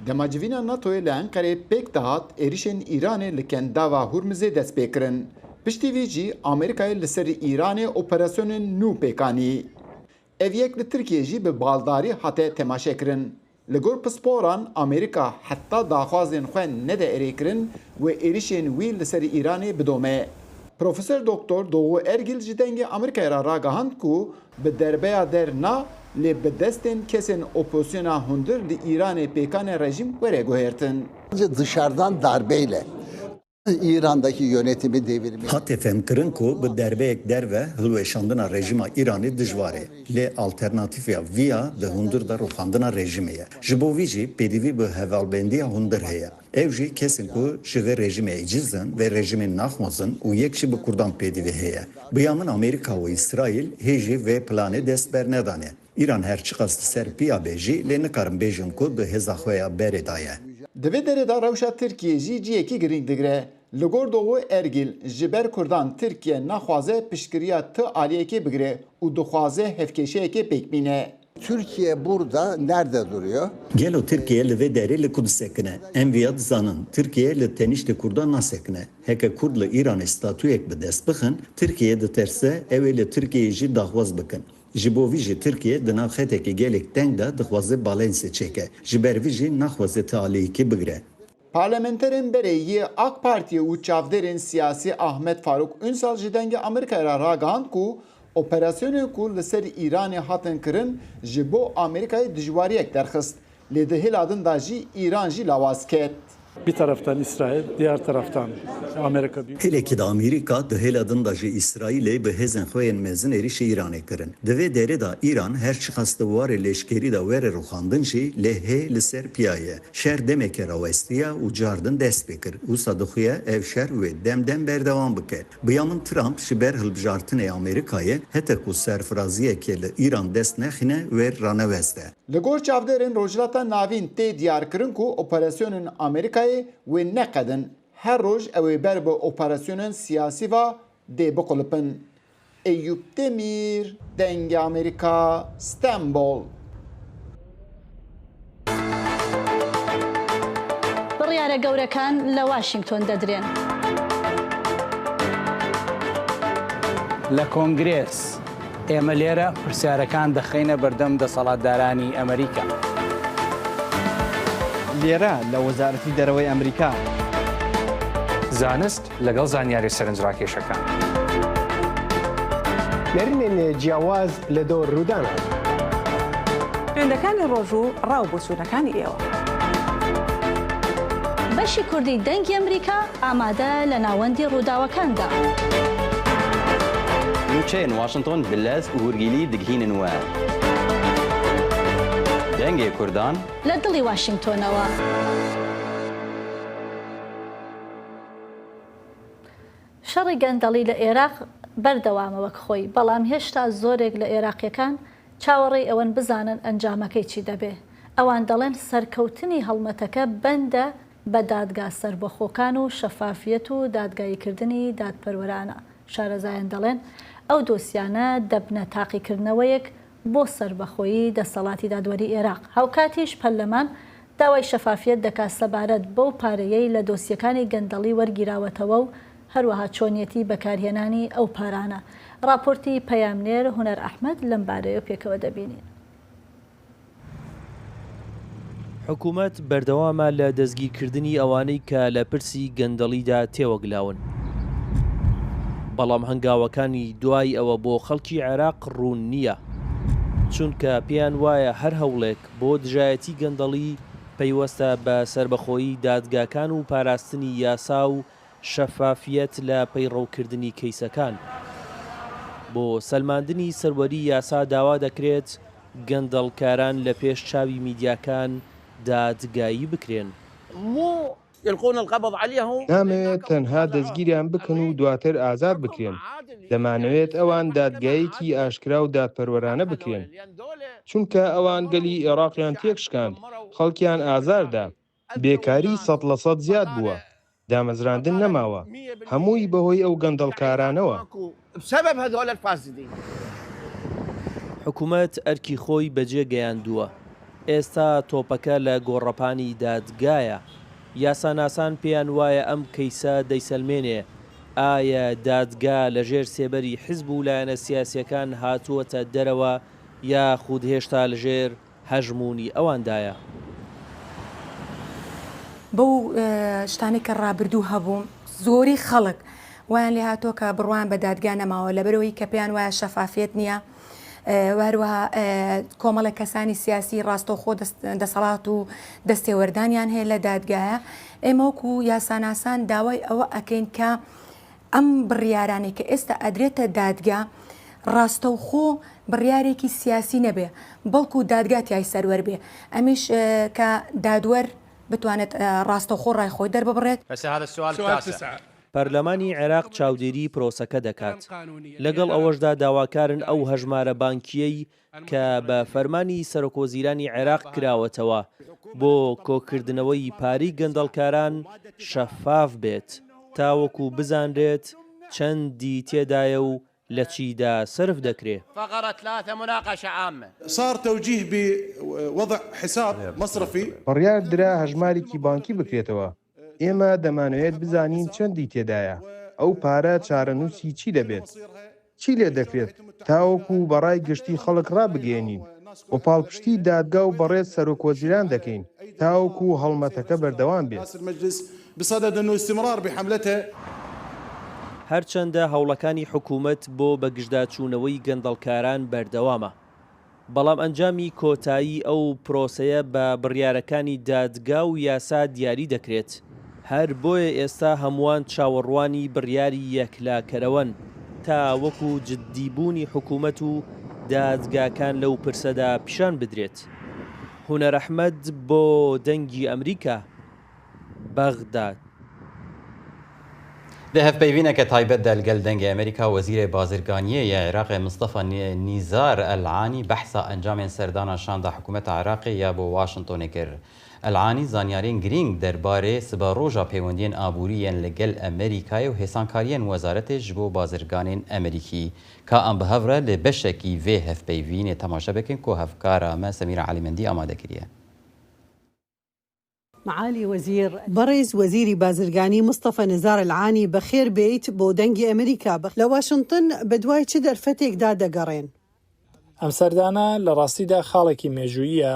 Dema civîna NATOyê li Enqerê pêk dihat, êrişên Îranê li Kendava Hurmizê dest pê kirin. Piştî vî jî Amerîkayê li ser Îranê operasyonên nû pêk anî. Ev yek li Tirkiyê jî bi baldarî hate temaşekirin. Li gor pisporan, Amerîka heta daxwazên xwe nede erêkirin wê êrişên wî li ser Îranê bidome. Profesor Doktor Doğu Ergil ji Dengê Amerîkayê re ragihand ku bi derbeya der na, lê bi destên kesên opozisyona hundir li Îranê pêkane rejîm were guhertin. Dışarıdan darbeyle İran'daki yönetimi devirmek. Hate fehmkirin ku bi derbeyek derve hilweşandina rejîma Îranê dijwar e, lê alternatîfeya vî ya di hundir de rûxandina rejîmê ye. Ji bo vî jî pêdivî bi hevalbendiya hundir heye. Ew jî kesên ku ji vê rejîmê eciz in, vê rejîmê naxwazin û yek jî bi kurdan pêdivî heye. Bi ya min Amerîka û Îsraîl hê jî vê planê dest bernedane. Îran her çiqas li ser piya be jî, lê nikarin bêjin ku di hêza xwe ya berê de ye. Di vê derê de rewşa Tirkiyê jî cihekî girîng digire. Li gor Doğu Ergil, ji ber kurdan Tirkiye naxwaze piştgiriya ti aliyekê bigire û dixwaze hevkêşeyekê pêk bîne. Türkiye burada nerede duruyor? Gelo Tirkiye li vê derê li ku disekine? Em viya dizanin, Tirkiye li teniştê kurdan nasekine. Heke kurd li Îranê statuyek bi dest bixin, Tirkiye diterse ew ê li Tirkiyeyê jî daxwaz bikin. Ji bo vî jî Tirkiye di nav xetekê gelek teng de dixwaze balensê çêke. Ji ber vî jî naxwaze ti aliyekê bigire. Parlamenterên berê yê AK Partiyê û çavdêrên siyasî Ahmet Faruk Ünsal ji Dengê Amerîkayê re ragihand ku operasyonên ku li ser Îranê hatin kirin ji bo Amerîkayê dijwariyek derxist, lê di hêla din de jî Îran jî lawaz ket. Bir taraftan İsrail, diğer taraftan Amerika Büyük Hêlekî de Amerîka, di hêla din de jî Îsraîlê bi hêzên xwe yên mezin êrîşî Îranê kirin. Di vê derê de Îran her çiqas di warê leşkerî de were rûxandin jî, lê hê li ser piya ye. Şer demeke rawestiye û cardin dest pê kir. Wisa dixuye ev şer wê dem dem berdewam bike. Bi ya min Trump ji ber hilbijartinê Amerîkayê hete ku serfiraziyeke li Îran dest nexîne wê raneweste. Li gor çavdêrên Rojhilata Navîn tê diyarkirin ku operasyonên Amerîkayê wê neqedin. Her roj ew ê ber bi operasyonên siyasî ve dê biqulipin. Eyûp Demîr, Dengê Amerîka, Stenbol. بڕیارە گەورەکان لە واشنگتۆن دەدرێن. لە کۆنگرێس، ئێمە لێرە پرسیارەکان دەخەینە بەردەم دەسەڵاتدارانی ئەمریکا. لێرە لە وەزارەتی دەرەوەی ئەمریکا. زانست لەگەڵ زانیاری سەرنجڕاکێشەکان. نەرینێن جیاواز لە دۆ ڕوودانە. پەیوەندەکانی ڕۆژ و ڕاوبۆچوونەکانی ئێوە. بەشی کوردی دەنگی ئەمریکا ئامادە لە ناوەندی ڕووداوەکاندا. Nûçeyên Washington bi lez û hûrgilî digihînin we. Dengê Kurdan. لە دڵی واشنگتۆنەوە. شەڕی گەندەڵی لە ئێراق بەردەوامە وەک خۆی، بەڵام هێشتا زۆرێک لە ئێراقیەکان چاوەڕێی ئەوەن بزانن ئەنجامەکەی چی دەبێ. ئەوان دەڵێن سەرکەوتنی هەڵمەتەکە بەندە بە دادگا سەربەخۆکان و شەفافیەت و دادگاییکردنی دادپەروەرانە. شارەزایان دەڵێن ئەو دۆسیانە دەبنە تاقیکردنەوەیەک بۆ سەربەخۆیی دەسەڵاتی دادوەری ئێراق. هاوکاتیش پەرلەمان داوای شەفافیەت دەکات سەبارەت بەو پارەیەی لە دۆسیەکانی گەندەڵی وەرگیراوەتەوە و هەروەها چۆنیەتی بەکارهێنانی ئەو پارانە. راپۆرتی پەیامنێر هونەر ئەحمەد لەم بارەیە پێکەوە دەبینین. حکوومەت بەردەوامە لە دەستگیرکردنی ئەوانەی کە لە پرسی گەندەڵیدا تێوەگلاون. بەڵام هەنگاوەکانی دوای ئەوە بۆ خەڵکی عێراق ڕوون نییە، چونکە پێیان وایە هەر هەوڵێک بۆ دژایەتی گەندەڵی پەیوەستە بە سەربەخۆیی دادگاکان و پاراستنی یاسا و شەفافیەت لە پەیڕەوکردنی کەیسەکان. بۆ سەلماندنی سەروەری یاسا داوا دەکرێت گەندەڵکاران لە پێش چاوی میدیاکان دادگایی بکرێن. مو يلقون القبض عليهم. نامەوێت تەنها دەستگیریان بکەن و دواتر ئازاد بکرێن. دەمانەوێت ئەوان دادگایەکی ئاشکرا و دادپەروەرانە بکرێن، چونکە ئەوان گەلی عێراقیان تێکشکاند، خەڵکیان ئازاردا، بێکاری سەد لە سەد زیاد بووە، دامەزراندن نەماوە، هەمووی بەهۆی ئەو گەندەڵکارانەوە. بسبب هذول الفاسدين. حکوومەت ئەرکی خۆی بەجێ گەیاندووە. ئێستا تۆپەکە لە گۆڕەپانی دادگایە. یاساناسان پێیان وایە ئەم کەیسە دەیسەلمێنێ ئایا دادگا لەژێر سێبەری حیزب و لایەنە سیاسیەکان هاتووەتە دەرەوە، یاخود هێشتا لەژێر هەژموونی ئەواندایە. بەو شتانەی کە ڕابردوو هەبوو، زۆری خەڵک وایان لێ هاتووە کە بڕوایان بە دادگا نەماوە، لەبەرەوەی کە پێیان وایە شەفافیەت نییە. و هەروەها کۆمەڵە کەسانی سیاسی ڕاستەوخۆ دەسەڵات و دەستێوەردانیان هەیە لە دادگایە. ئێمە وەکو یاساناسان داوای ئەوە ئەکەین کە ئەم بڕیارانەی کە ئێستا ئەدرێتە دادگا ڕاستەوخۆ بڕیارێکی سیاسی نەبێ، بەڵکو دادگا تیای سەروەر بێ، ئەمیش کە دادوەر بتوانێت ڕاستەوخۆ ڕای خۆی دەرببڕێت. هسه هذا السؤال التاسع. پەرلەمانی عێراق چاودێری پرۆسەکە دەکات. لەگەڵ ئەوەشدا داواکارن ئەو هەژمارە بانکیەی کە بە فەرمانی سەرۆکۆزیرانی عێراق کراوەتەوە بۆ کۆکردنەوەی پارەی گەندەڵکاران شەفاف بێت، تاوەکو بزانرێت چەندی تێدایە و لە چیدا سەرف دەکرێ. فقرة ثلاثة مناقشة عامة. صار توجيه بوضع حساب مصرفي. بڕیار درا هەژمارێکی بانکی بکرێتەوە. ئێمە دەمانەوێت بزانین چەندی تێدایە، ئەو پارە چارەنووسی چی دەبێت، چی لێ دەکرێت، تاوەکو بەڕای گشتی خەڵک ڕابگەیەنین و پاڵپشتی دادگا و بەڕێز سەرۆکۆزیران دەکەین، تاوەکو هەڵمەتەکە بەردەوام بێت. بصدد انه استمرار بحملته. هەرچەندە هەوڵەکانی حکوومەت بۆ بەگژداچوونەوەی گەندەڵکاران بەردەوامە، بەڵام ئەنجامی کۆتایی ئەو پرۆسەیە بە بڕیارەکانی دادگا و یاسا دیاری دەکرێت. هەر بۆیە ئێستا هەمووان چاوەڕوانی بڕیاری یەکلاکەرەوەن تا وەکو جددیبوونی حکوومەت و دادگاکان لەو پرسەدا پیشان بدرێت. هونەر ئەحمەد بۆ دەنگی ئەمریکا، بەغداد. Di hevpeyvîneke taybet de li gel Dengê Amerîka Wezîrê Bazirganiyê yê Iraqê Mistefa Nî- Nîzar El Anî behsa encamên serdana şanda hikûmeta Iraqê ya bo Washingtonê kir. El Anî zanyariyên girîng derbarê siberoja peywendiyên aborî yên li gel Amerîkayê û hêsankariyên wezaretê ji bo bazirganên Amerîkî. Ka em bi hev re li beşekî vê hevpeyvînê temaşe bikin ku hevkara me Semîra Elîmendî amade kiriye. معالی وەزیر. بەڕێز وەزیری بازرگانی مستەفا نزار العانی، بەخێر بێیت بۆ دەنگی ئەمریکا. لە واشنگتن بە دوای چ دەرفەتێکدا دەگەڕێن؟ ئەم سەردانە لە ڕاستیدا خاڵێکی مێژووییە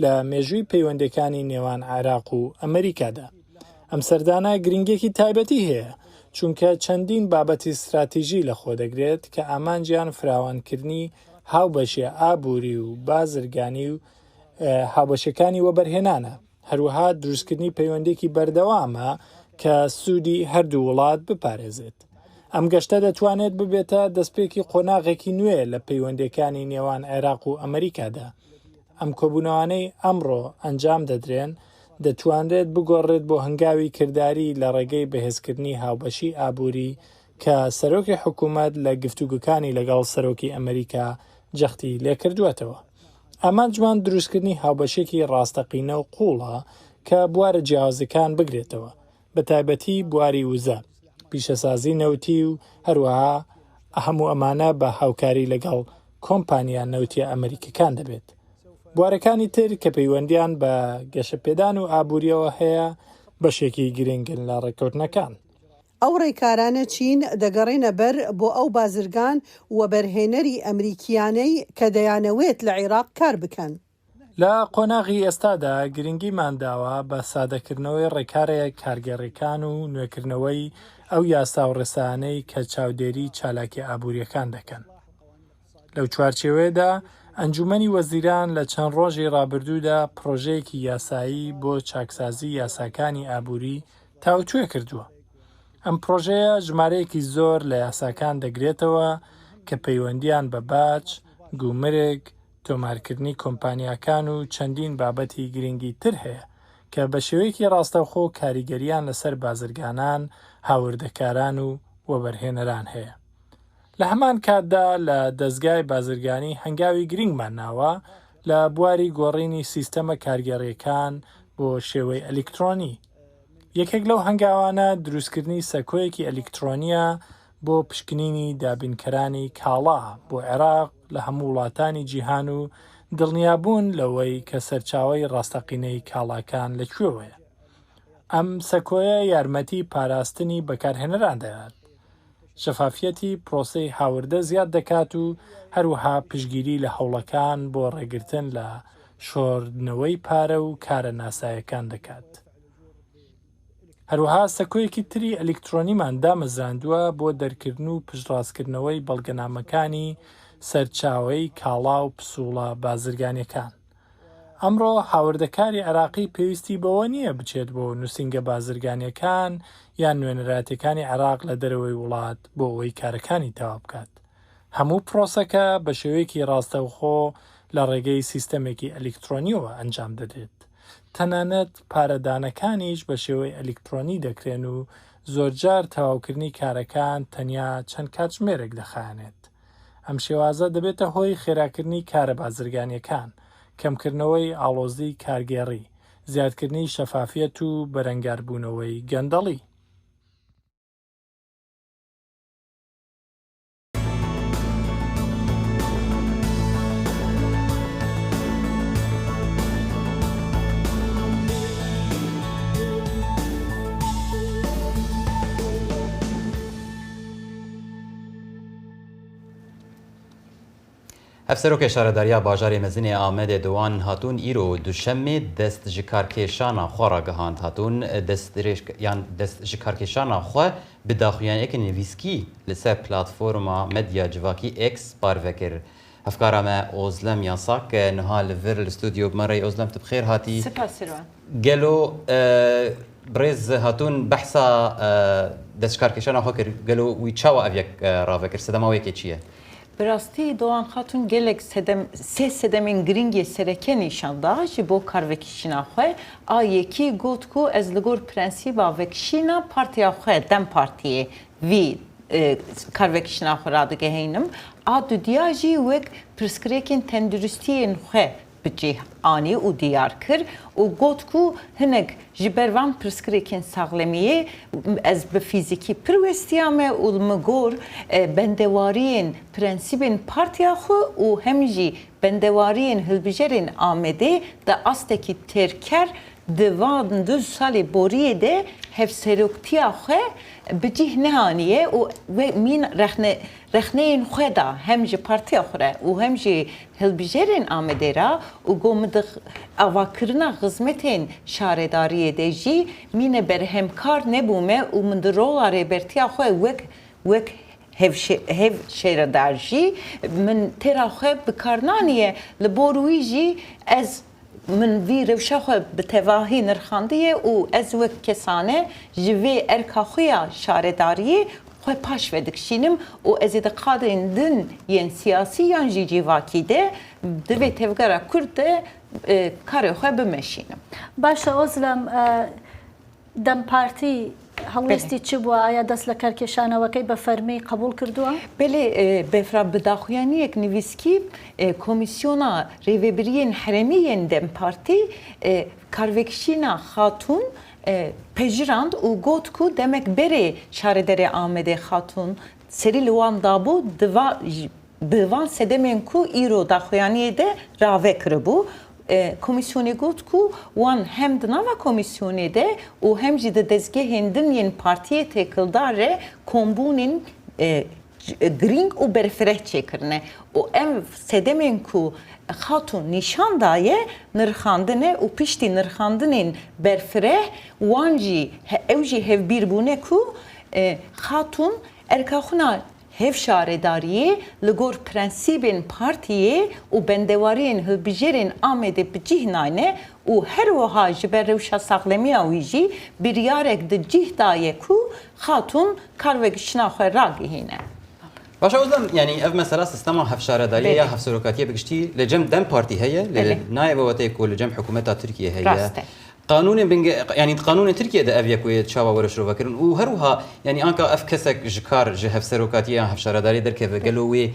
لە مێژووی پەیوەندیەکانی نێوان عێراق و ئەمریکادا. ئەم سەردانە گرنگێکی تایبەتی هەیە، چونکە چەندین بابەتی استراتیژی لەخۆ دەگرێت کە ئامانجیان فراوانکردنی هاوبەشیە ئابووری و بازرگانی و هاوبەشەکانی وەبەرهێنانە. هەروەها دروستکردنی پەیوەندێکی بەردەوامە کە سوودی هەردوو وڵات بپارێزێت. ئەم گەشتە دەتوانێت ببێتە دەستپێکی قۆناغێکی نوێ لە پەیوەندیەکانی نێوان عێراق و ئەمریکادا. ئەم کۆبوونەوانەی ئەمڕۆ ئەنجام دەدرێن دەتوانرێت بگۆڕێت بۆ هەنگاوی کرداری لە ڕێگەی بەهێزکردنی هاوبەشی ئابووری کە سەرۆکی حکوومەت لە گفتوگوکانی لەگەڵ سەرۆکی ئەمریکا جەختی لێکردووەتەوە. ئامانجمان دروستکردنی هاوبەشێکی ڕاستەقینە و قوڵە کە بوارە جیاوازەکان بگرێتەوە، بە تایبەتی بواری وزە، پیشەسازی نەوتی و هەروەها هەموو ئەمانە بە هاوکاری لەگەڵ کۆمپانیا نەوتیە ئەمریکیەکان دەبێت. بوارەکانی تر کە پەیوەندیان بە گەشەپێدان و ئابووریەوە هەیە بەشێکی گرنگن لە ڕێککەوتنەکان. ئەو ڕێکارانە چین؟ دەگەڕێنە بەر بۆ ئەو بازرگان و بەرهێنەری ئەمریکیانەی کە دەیانەوێت لە عێراق کار بکەن. لە قۆناغی ئێستادا گرنگیمان داوە بە سادەکردنەوەی ڕێکارە کارگێڕیەکان و نوێکردنەوەی ئەو یاسا و ڕێسانەی کە چاودێری چالاکی ئابووریەکان دەکەن. لەو چوارچێوەیەدا ئەنجومەنی وەزیران لە چەند ڕۆژی ڕابردوودا پڕۆژەیەکی یاسایی بۆ چاکسازی یاساکانی ئابووری تاوتوێ کردووە. ئەم پڕۆژەیە ژمارەیەکی زۆر لە یاساکان دەگرێتەوە کە پەیوەندیان بە باج، گومرگ، تۆمارکردنی کۆمپانیاکان و چەندین بابەتی گرنگی تر هەیە کە بە شێوەیەکی ڕاستەوخۆ کاریگەریان لەسەر بازرگانان، هاوردەکاران و وەبەرهێنەران هەیە. لە هەمان کاتدا لە دەزگای بازرگانی هەنگاوی گرنگمان ناوە لە بواری گۆڕینی سیستەمە کارگێڕیەکان بۆ شێوەی ئەلیکترۆنی. یەکێک لەو هەنگاوانە دروستکردنی سەکۆیەکی ئەلیکترۆنیە بۆ پشکنینی دابینکەرانی کاڵا بۆ عێراق لە هەموو وڵاتانی جیهان و دڵنیابوون لەوەی کە سەرچاوەی ڕاستەقینەی کاڵاکان لەکوێوەیە. ئەم سەکۆیە یارمەتی پاراستنی بەکارهێنەران دەدات، شەفافیەتی پرۆسەی هاوردە زیاد دەکات و هەروەها پشگیری لە هەوڵەکان بۆ ڕێگرتن لە شۆردنەوەی پارە و کارە ناسایەکان دەکات. هەروەها سەکۆیەکی تری ئەلیکترۆنیمان دامەزراندووە بۆ دەرکردن و پشتڕاستکردنەوەی بەڵگەنامەکانی سەرچاوەی کاڵا و پسوڵە بازرگانیەکان. ئەمڕۆ هاوردەکاری عێراقی پێویستی بەوە نییە بچێت بۆ نووسینگە بازرگانیەکان یان نوێنەراتەکانی عێراق لە دەرەوەی وڵات بۆ ئەوەی کارەکانی تەواو بکات. هەموو پرۆسەکە بە شێوەیەکی ڕاستەوخۆ لە ڕێگەی سیستەمێکی ئەلیکترۆنیەوە ئەنجام دەدرێت. تەنانەت پارەدانەکانیش بە شێوەی ئەلیکترۆنی دەکرێن و زۆرجار تەواوکردنی کارەکان تەنیا چەند کاتژمێرێک دەخایەنێت. ئەم شێوازە دەبێتە هۆی خێراکردنی کارە بازرگانیەکان، کەمکردنەوەی ئاڵۆزی کارگێڕی، زیادکردنی شەفافیەت و بەرەنگاربوونەوەی گەندەڵی. Hevserokê Şaredariya Bajarê Mezin ê Amedê Dowan Hatun îro Duşemê dest ji karkêşana xwe ragihand. Hatun dest dirêj yan dest ji karkêşana xwe bi daxuyaniyeke nivîskî li ser platforma medya civakî X parve kir. Hevkara me Ozlem Yasak niha li vir li stûdyo bi me re ye. Ozlem, tu bi xêr hatî. Spas Sirwan. Gelo, e, birêz Hatun behsa, e, dest ji karkêşana xwe kir. Gelo wî çawa ev yek, e, rave kir? Sedema wê yekê çi ye? Bi rastî Dowan Xatun gelek sedem, sê sedemên girîng yê sereke nîşan da ji bo karvekişîna xwe. A yekî got ku ez li gor prensîba vekişîna partiya xwe, DEM Partiyê, vî, e, karvekişîna xwe radigehînim. A dudiya jî wek pirsgirêkên tenduristiyên xwe bi cih anî û diyar kir û got ku hinek ji ber van pirsgirêkên saxlemiyê ez bi fîzîkî pir westiyame û li min gor, e, bendewariyên prensîbên partiya xwe û hem jî bendewariyên hilbijerên Amedê di astekî têrker di van du salê boriyê de hevseroktiya xwe bi cih neaniye û wê mîn rexne-, rexneyên xwe da hem ji partiya xwe re û hem jî hilbijerên Amedê re û got, min di x-, avakirina xizmetên şaredariyê de jî mîne berhemkar nebûme û min di rola rêbertiya xwe wek, wek hevşe-, hevşêredar jî min têra xwe bi kar naniye. Li bor wî jî ez Min vî rewşa xwe bi tevahî nirxandiye û ez wek kesane ji vê erka xwe ya şaredariyê xwe paş ve dikişînim û ez ê di qadên din yên siyasî yan jî civakî de di vê tevgera Kurd de, e, karê xwe bimeşînim. Baş e, Ozlem, e, DEM Partî helwêstî Belê. çi bû? Aya dest li karkêşanawekey bi fermî qebûl kirduwa? Belê, e, Befra, bi daxuyaniyek nivîskî, e, Komîsyona Rêvebiriyên Herêmî yên DEM Partî, e, karvekişîna Xatûn, e, pejirand û got ku demek berê şaredarê Amedê Xatûn serî li wan dabû, di va-, bi van sedemên ku îro daxuyaniyê de rave kiribû. E, komîsyonê got ku wan hem di nava komîsyonê de û hem jî di dezgehên din yên partiyê têkildar re kombûnên, e, girîng û berfireh çêkirine. Û em sedemên ku Xatûn nîşan daye, nirxandine û piştî nirxandinên berfireh wan jî he-, ew jî hevbîr bûne ku, e, Xatûn erka xwe na hevşaredariyê li gor prensîbên partiyê û bendewariyên hilbijêrên Amedê bi cih nayne û her wiha ji ber rewşa saxlemiya wî jî biryarek di cih daye ku Xatûn karvekişina xwe ragihîne. Baş e, Ozlem, yanî ev mesela sistema hevşaredariyê Belê. ya hevserokatiyê bi giştî li cem DEM Partî heye, lê Belê. nayê wewetê ku li cem hikûmeta Tirkiyê heye. Rast e. Qanûnên binge-, yanî di qanûnên Tirkiyê de ev yek wê çawa were şirovekirin û her wiha, yanî anka ev kesek ji kar, ji hevserokatiyê yan hevşaredariyê derkeve, gelo wê,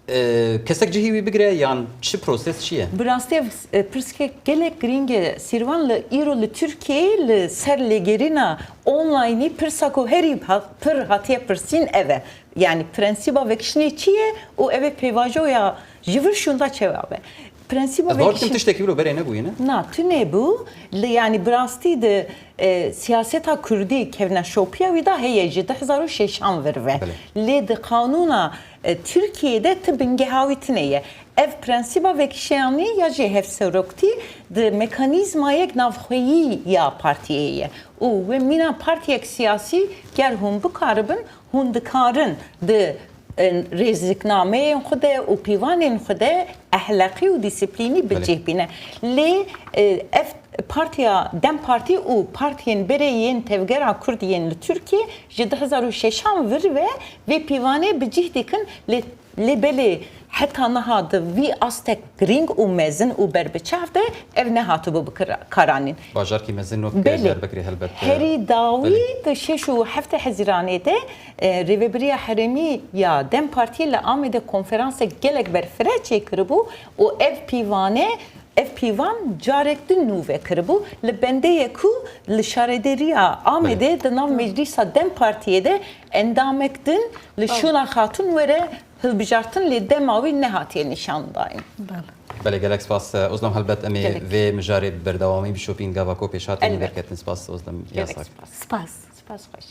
e, kesek cihî wî bigire yan çi proses çi ye? Bi rastî ev, e, pirsgek gelek girîng e. Sîrvan, li îro li Tirkiyeyê li ser lêgerîna onlaynî pirsa ku herî ha-, pir hatiye pirsîn ev e. Yanî prensîba vekişinê çi ye û ev ê pêvajoya ji vir şûnda çawa be? Prensîba Ez bawer dikim vekişin- tiştekî wilo berê nebûyî ne? Na, tune bû. Li, yanî bi rastî di, e, siyaseta kurdî kevneşopiya wî de heye ji du hezar û şeşan vir ve. Belê. Lê di qanûna, e, Tirkiyê de ti bingeha wî tune ye. Ev prensîba vekişeyanî ya jî hevseroktî di mekanîzmayek navxweyî ya partiyê ye. Û wê mîna partiyek siyasî ger hûn bikaribin, hûn dikarin di, e, rêziknameyên xwe de û pîvanên xwe de ehlaqî û dîsîplînî bi Belê. cih bîne. Lê, e, ev partiya DEM Partî û partiyên berê yên tevgera Kurd yên li Tirkiyê ji du hezar û şeşan vir ve vê pîvanê bi cih dikin, lê, lê belê heta niha di vî astek girîng û mezin û berbiçav de ev nehatibû bi kira-, karanîn. Bajarkî mezin wek Belê. Diyarbekirê helbet, e, Herî dawî Belê. di şeş û heftê Hezîranê de, e, Rêvebiriya Herêmî ya DEM Partiyê li Amedê konferansek gelek berfireh çêkiribû û ev pîvane, ev pîvan carek din nû vekiribû. Li bendê ye ku li şaredêriya Amedê Belê. di nav meclîsa DEM Partiyê de endamek din li Belê. Şûna Xatûn were hilbijartin, lê dema wî nehatiye nîşandayîn. Belê. Belê, gelek spas, e, Ozlem. Helbet em ê Gelek. vê mijarê bi berdewamî bişopîn, gava ku pêşhatin Elbet. derketin. Spas, Ozlem Gelek Yasak. spas. Spas. Spas xweş.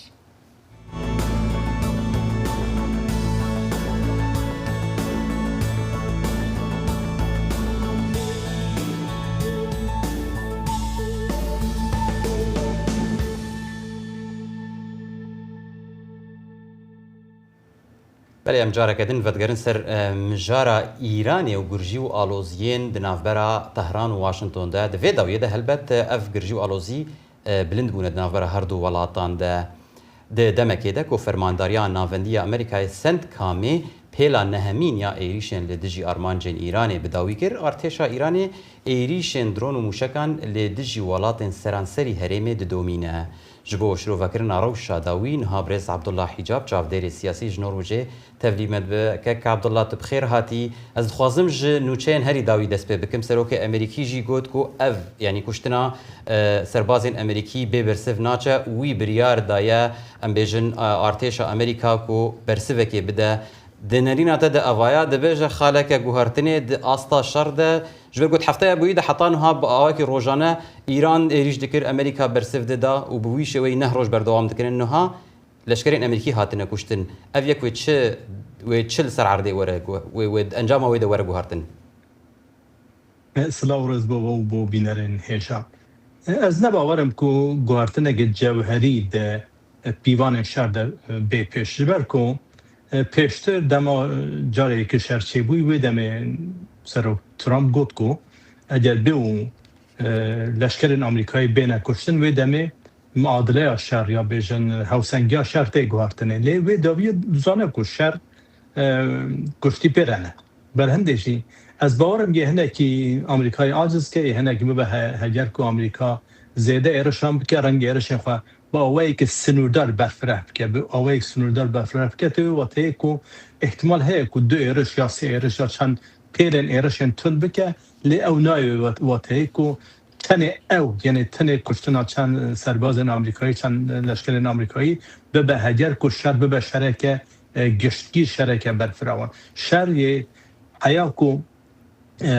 Belê, em careke din vedigerin ser, e, mijara Îranê û girjî û aloziyên di navbera Tehran û Washington de. Di vê dawiyê de helbet, e, ev girjî û alozî, e, bilind bûne di navbera her du welatan de. Di demekê de ku Fermandariya Navendî ya Amerîkayê CENTCOMê pêla nehemîn ya êrîşên li dijî armancên Îranê bi dawî kir, artêşa Îranê êrîşên dron û mûşekan li dijî welatên seranserî herêmê didomîne. Ji bo şirovekirina rewşa dawî, niha birêz Abdullah Hicab, çavdêrê siyasî ji Norwêcê, tevlî me dibe. Kek Abdullah, tu bi xêr hatî. Ez dixwazim ji nûçeyên herî dawî dest pê bikim. Serokê Amerîkî jî got ku ev, yanî kuştina, e, serbazên Amerîkî bê bersiv naçe. Wî biryar daye, em bêjin, e, artêşa Amerîka ku bersivekê bide. Di nerîna te de evaya dibêje xaleke guhertinê di asta şer de, ji ber ku di hefteya bûyî de heta niha bi awakî rojane Îran êrîş dikir, Amerîka bersiv dida û bi wî şêweyî neh roj berdewam dikirin. Niha leşkerên Amerîkî hatine kuştin. Ev yek wê çi, wê çi li ser erdê were, wê, wê encama wê de were guhertin? Silav û rêz bo we û bo bînerên hêja. Ez ne bawer im ku guhertineke cewherî de pîvanên şer de bê pêş. Ji ber ku pêştir dema carê yekê şer çêbûyî, wê demê Serok Trump got ku eger bê û e, leşkerên Amerîkayê bêne kuştin, wê demê muadileya şer ya bêjin hewsengiya şer tê guhartinê. Lê wê dawiyê dizane ku şer, e, kuştî pê re ne. Berhindê jî ez bawerim yê hinekî Amerîkayê aciz ke, yê hinekî bibe he-, heger ku Amerîka zêde êrişan bike, rengê êrişên xwe bi awayekî sinûrdar berfireh bike, bi awayek sinûrdar berfireh bike, tê wê wateyê ku ihtimal heye ku du êriş ya sê êriş ya çend pêlên êrişên tund bike, lê ew nayê wê wat-, wateyê ku tenê ew, yanî tenê kuştina çend serbazên Amerîkayî, çend leşkerên Amerîkayî bibe heger ku şer bibe şereke, e, giştgîr, şereke berfirawan. Şer yê heya ku, e,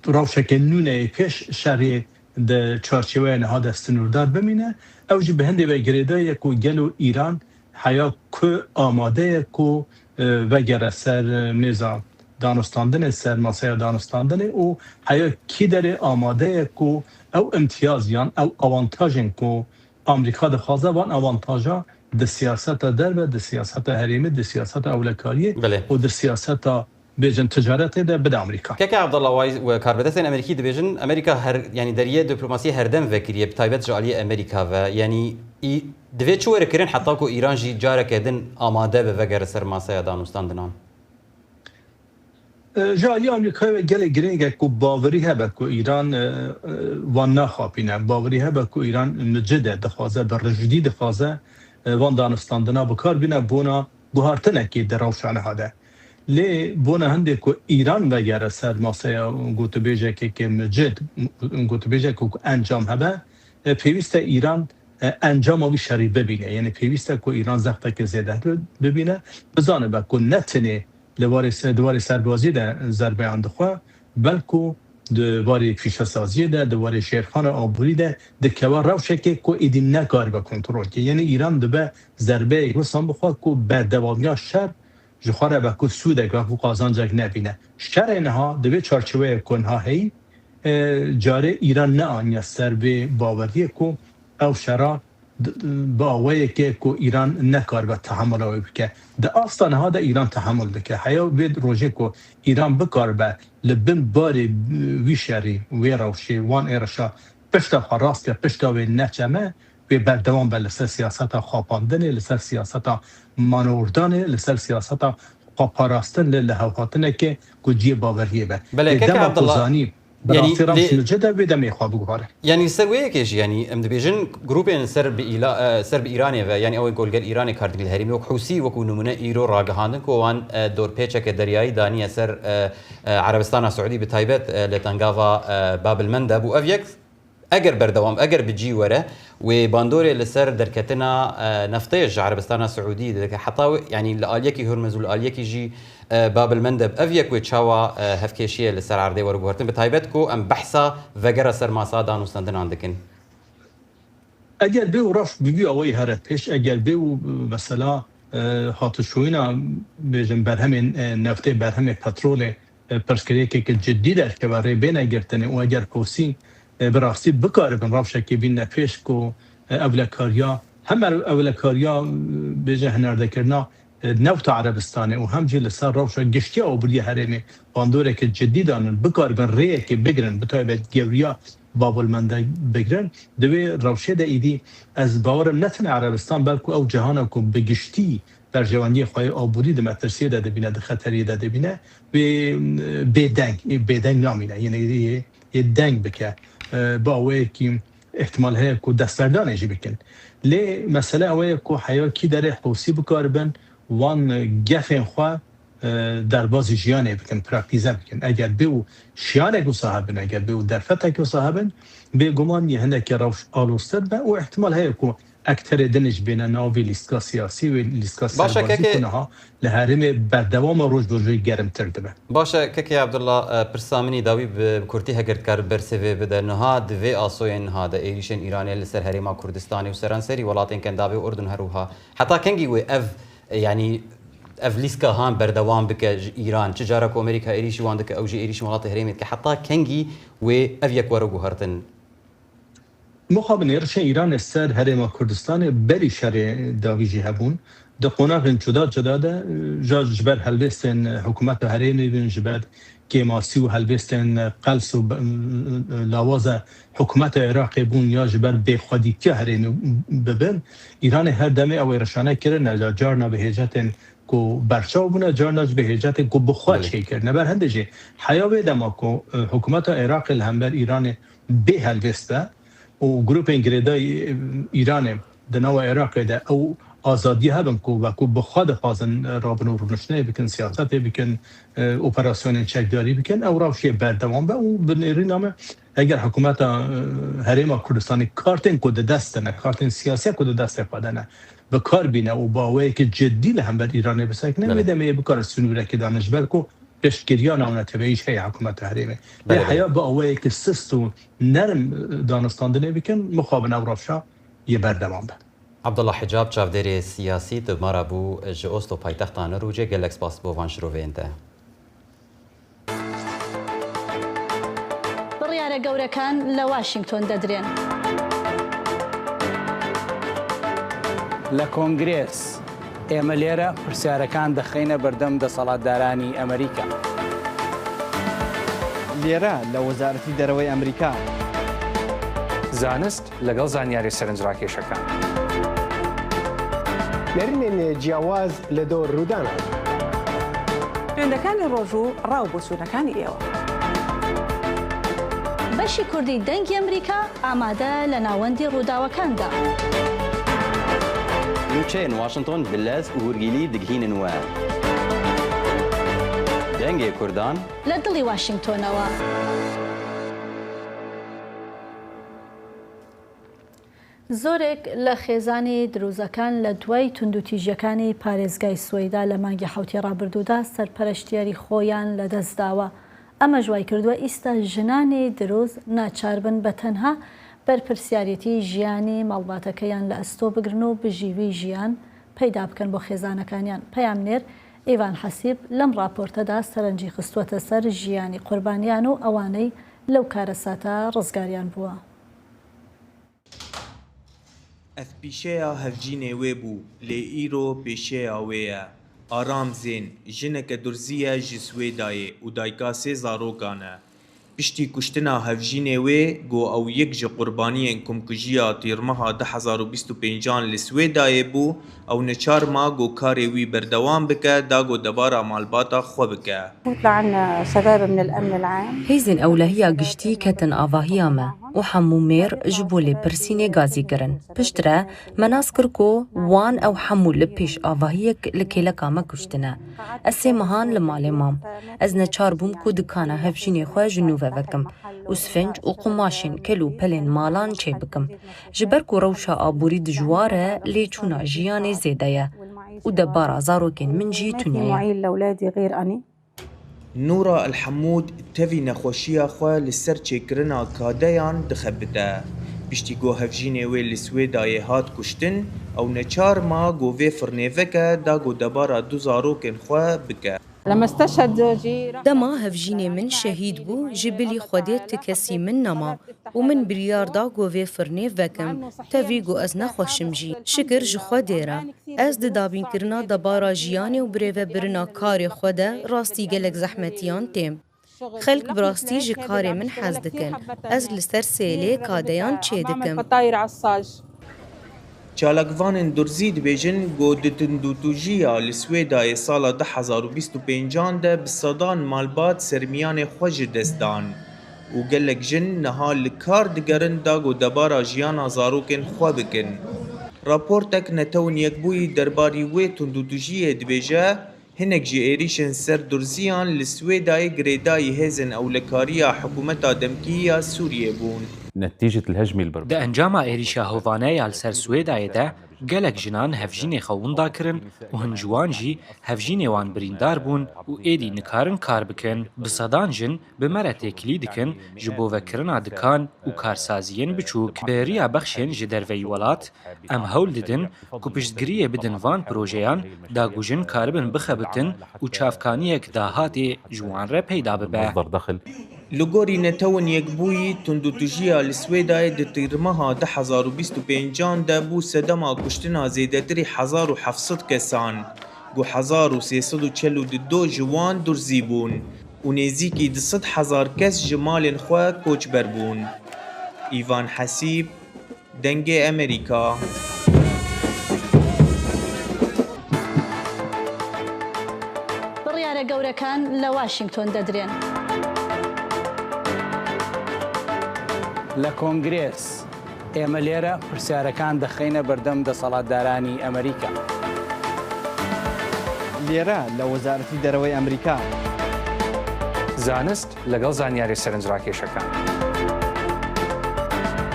rewşeke nû neyê pêş, şer yê di çarçeweya niha de sinûrdar bimîne. Ew jî bi hindê ve girêdayî ye ku gelo Îran heya ku amade ye ku, e, vegere ser, e, mêza danûstandinê, ser masaya danûstandinê û heya kî derê amade ye ku ew imtiyaz yan ew awantajên ku Amerîka dixwaze, van awantaja di siyaseta derve, di siyaseta herêmê, di siyaseta ewlekariyê Belê. û di siyaseta, bêjin, ticaretê de bide Amerîka. Keke Abdullah, way we karbidestên Amerîkî dibêjin, Amerîka her, yanî deriyê diplomasiyê herdem vekiriye, bi taybet ji aliyê Amerîka ve. Yanî î-, divê çi were kirin heta ku Îran jî careke din amade be vegere ser masaya danûstandinan? E, ji alî Amerîkayê ve gelek girîng e ku bawerî hebe ku Îran, e, e, wan naxapîne. Bawerî hebe ku Îran micid e, dixwaze, bi rijdî dixwaze, e, van danûstandina bi kar bîne bona guhartinekê di rewşa niha de. Lê bona hindê ku Îran vegere ser masaya gotûbêjekê ke micid, gotûbêjek ku encam hebe, e, pêwîst e Îran, e, encama wî şerî bibîne. Yanî pêwîst e ku Îran zexteke zêde bibîne. Bizanibe ku ne tenê li warê se-, di warê serbaziyê de zerbeyan dixwe, belku di warê pîşesaziyê de, di warê jêrxana aborî de dikeve rewşekê ku êdî nekaribe kontrol ke. Yanî Îran dibe zerbeyek wisan bixwe ku berdewamiya şer ji xwe re be ku sûdek, be ku qazancek nebîne. Şerê niha di vê çarçeweyê ku niha heyî, e, carê Îran neaniye ser vê baweriyê ku ew şera d-, d-, bi awayekê ku Îran nekaribe tehemula wê bike. Di asta niha de Îran tehemul dike. Heya vê rojê ku Îran bikaribe li bin barê wî şerî, wê rewşê, wan êrişa pişta xwe rast ke, pişta wê neçeme, wê berdewam be li ser siyaseta xapandinê, li ser siyaseta manewrdanê, li ser siyaseta xweparastin, li, li hevhatinekê ku cihê baweriyê be. Belê, Lê keke dema ku Abdullah, zanî, bi yanî rastî rewş lê- micid e, wê demê xwe biguhare. Yanî li ser wê yekê jî, yanî em dibêjin grûpên ser bi îla-, e, ser bi Îranê ve, yanî ew ên ku li gel Îranê kar dikin li herêmê, wek Hûsî, wekû nimûne îro ragihandin ku wan, e, dorpêçeke deryayî daniye ser, e, e, Erebistana Siûdî, bi taybet, e, li tengava, e, Babil Mendeb û ev yek eger berdewam, eger bi cî were, wê bandorê li ser derketina, e, neftê ji Erebistana Siûdî dike. Heta wê, yanî li aliyekî Hurmuz û li aliyekî jî, e, Babil Mendeb, ev yek wê çawa, e, hevkêşiyê li ser erdê were guhertin, bi taybet ku em behsa vegera ser masa danûstandinan dikin. Eger bê û rewş bi vî awayî here pêş, eger bê û, e, mesela, e, hatişoyîna, bêjin, berhemên, e, neftê, berhemê petrolê, e, pirsgirêkeke cidî derkeve, rê bêne girtinê û eger Hûsî, e, bi rastî bikaribin rewşekê bîne pêş ku, e, ewlekariya, hem ew-, ewlekariya, e, bêje hinerdekirina, e, newta Erebistanê û hem jî li ser rewşa giştiya aboriyê herêmê bandoreke cidî danin, bikaribin rêyekê bigirin, bi taybet gewriya Babulmendeb bigirin. Di wê rewşê de êdî ez bawerim ne tenê Erebistan, belku ew cihana ku bi giştî berjewendiyê xwe yê aborî di metirsiyê de dibîne, di xeteriyê de dibîne, wê, e, bêdeng, ê bêdeng namîne. Yê, yê, yê deng bike, e, bi awayekî ihtimal heye ku destberdanê jî bikin. Lê mesele ew ye ku heya kî derê Hûsî bikaribin wan gefên xwe, e, derbazî jiyanê bikin, praktîze bikin. Eger bê û şiyanek wisa hebin, eger bê û derfetek wisa hebin, bêguman yê hinekî rewş aloztir be û ihtimal heye ku ekterê din jî bêne nav vê lîstika siyasî, wê lîstika Baş e, serbazî kekê ku niha li herêmê berdewam e, roj bi rojê germtir dibe. Baş e, kekê Abdullah, e, pirsa min î dawî bi, bi kurtî heger dikar bersê vê bide. Niha di vê asoyên niha de êrîşên Îranê li ser herêma Kurdistanê û seranserî welatên Kendavê û Urdun her wiha. Heta kengî wê ev, e, yanî ev lîstika han berdewam bike ji Îran? Çi cara ku Amerîka êrîşî wan dike, ew jî êrîşî welatê herêmê dike. Heta kengî wê ev yek were guhertin? Mixabin êrişên Îranê ser Herêma Kurdistanê berî şerê dawî jî hebûn. Di qonaxên cuda cuda de, e, ja ji ber helbestên, e, hikûmeta herêmê bin, ji ber kêmasî û helbestên, e, qels û, e, lawaza hikûmeta Iraqê bûn ya ji ber bêxwedîtiya herêmê bibin, Îranê her demê ew ê rişane kirine, ya carna bi hêcetên ku berçav bûne, carna ji bi hêcetên ku bi xwe Belê. çêkirine. Ber hindê jî heya wê dema ku, e, hikûmeta Iraqê li hember Îranê bê helbest be, û grûpên girêdayî, e, Îranê di nava Iraqê de ew azadiya hebin ku wekû bi xwe dixwazin, e, rabin û rûniştinê bikin, siyasetê bikin, e, operasyonên çekdarî bikin, ew rewşê berdewam be û bi nêrîna me eger hikûmeta, e, Herêma Kurdistanê kartên ku di dest de ne, kartên siyasiya ku di destê xwe de ne, bi kar bîne û bi awayekî ciddî li hember Îranê bisekine, Belê. wê demê bikare sînûrekê dane ji ber ku piştgiriya navneteweyî heye hikûmeta herêmê. Lê Belê, belê. heya bi awayekî sist û nerm danistandinê bikin, mixabin ew rewşa yê berdewam be. Abdullah Hicab, çavdêrê siyasî, di me re bû ji Oslo paytexta Norwêcê. Gelek spas bo van şiroveyên te. بڕیارە گەورەکان لە واشنگتۆن دەدرێن. لە کۆنگرێس، ئێمە لێرە پرسیارەکان دەخەینە بەردەم دەسەڵاتدارانی ئەمریکا. لێرە لە وەزارەتی دەرەوەی ئەمریکا. زانست لەگەڵ زانیاری سەرنجڕاکێشەکان. نەرینێن جیاواز لە دۆ ڕوودانە. پەیوەندەکانی ڕۆژ و ڕاو بۆچوونەکانی ئێوە. بەشی کوردی دەنگی ئەمریکا ئامادە لە ناوەندی ڕووداوەکاندا. نوچەیەن واشنتۆن بلەس و هورگیلی دگهینن وە دەنگێ کوردان. لە دڵی واشنگتۆنەوە. زۆرێک لە خێزانی دروزەکان لە دوای توندوتیژیەکانی پارێزگای سوەیدا لە مانگی حەوتی ڕابردوودا سەرپەرشتیاری خۆیان لەدەستداوە. ئەمەش وای کردووە ئیستا ژنانی دروز ناچار بن بە تەنها بەرپرسیارێتی ژیانی ماڵباتەکەیان لە ئەستۆ بگرن و بژیوی ژیان پەیدا بکەن بۆ خێزانەکانیان. پەیامنێر ئیڤان حەسیب لەم ڕاپۆرتەدا سەرنجی خستووەتە سەر ژیانی قوربانیان و ئەوانەی لەو کارەساتە ڕزگاریان بووە. Ev pîşeya hevjînê wê bû, lê îro pêşeya wê ye. Aram Zên, jineke durzî ye ji Swêdayê û dayika sê zarokan e. Piştî kuştina hevjînê wê, ku ew yek ji qurbaniyên komkujiya tîrmeha du hezar û bîst û pêncan li Swêdayê bû, ew neçar ma ku karê wî berdewam bike, da ku debara malbata xwe bike. Hêzên ewlehiya giştî ketin avahiya me û hemû mêr ji bo lêpirsînê gazî kirin. Piştre me nas kir ku wan ew hemû li pêş avahiyek li kêleka me kuştine. Ez sê mehan li malê mam. Ez neçar bûm ku dikana hevjînê xwe ji nû ve vekim û sfinc û qumaşên kel û pelên malan çêbikim. Ji ber ku rewşa aborî dijwar e, lêçûna jiyanê zêde ye û debara zarokên min jî tune ye. Nûra El Hemûd tevî nexweşiya xwe li ser çêkirina kadeyan dixebite. Piştî ku hevjînê wê li Swêdayê hat kuştin, ew neçar ma ku vê firnê veke da ku debara du zarokên xwe bike. Dema hevjînê min şehîd bû, ji bilî Xwedê ti kesî min nema û min biryar da ku vê firnê vekim, tevî ku ez nexweşim jî. Şikir ji Xwedê re. Ez di dabînkirina debara jiyanê û birêvebirina karê xwe de rastî gelek zehmetiyan têm. Xelk bi rastî ji karê min hez dikin. Ez li ser sêlê kadeyan çêdikim. Çalakvanên durzî dibêjin ku di tundûtûjiya li Swêdayê sala du hezar û bîst û pêncan de bi sedan malbat sermiyanê xwe ji dest dan û gelek jin niha li kar digerin da ku debara jiyana zarokên xwe bikin. Raportek Netewên Yekbûyî derbarî wê tundûtûjiyê dibêje, hinek ji êrîşên ser durziyan li Swêdayê girêdayî hêzên ewlekariya hikûmeta demkî ya Sûriyê bûn. Di encama êrîşa hovane ya li ser Swêdayê de gelek jinan hevjînê xwe winda kirin û hin ji wan jî hevjînê wan birîndar bûn û êdî nikarin kar bikin. Bi sedan jin bi me re têkilî dikin ji bo vekirina dikan û karsaziyên biçûk. Bi riya bexşên ji derveyî welat, em hewl didin ku piştgiriyê bidin van projeyan, da ku jin karibin bixebitin û çavkaniyek dahatê ji wan re peyda bibe. Li gorî Netewên Yekbûyî, tundûtûjiya li Swêdayê di tîrmeha du hezar û bîst û pêncan de bû sedema Kuştina zêdetirî hezar û heft sed kesan, ku hezar û sê sed û çel û du ji wan durzî bûn û nêzîkî du sed hezar kes ji malên xwe koçber bûn. Îvan Hesîb, Dengê Emerîka. بڕیارە گەورەکان لە واشنگتۆن دەدرێن. لە کۆنگرێس، ئێمە لێرە پرسیارەکان دەخەینە بەردەم دەسەڵاتدارانی ئەمریکا. لێرە لە وەزارەتی دەرەوەی ئەمریکا. زانست لەگەڵ زانیاری سەرنجڕاکێشەکان.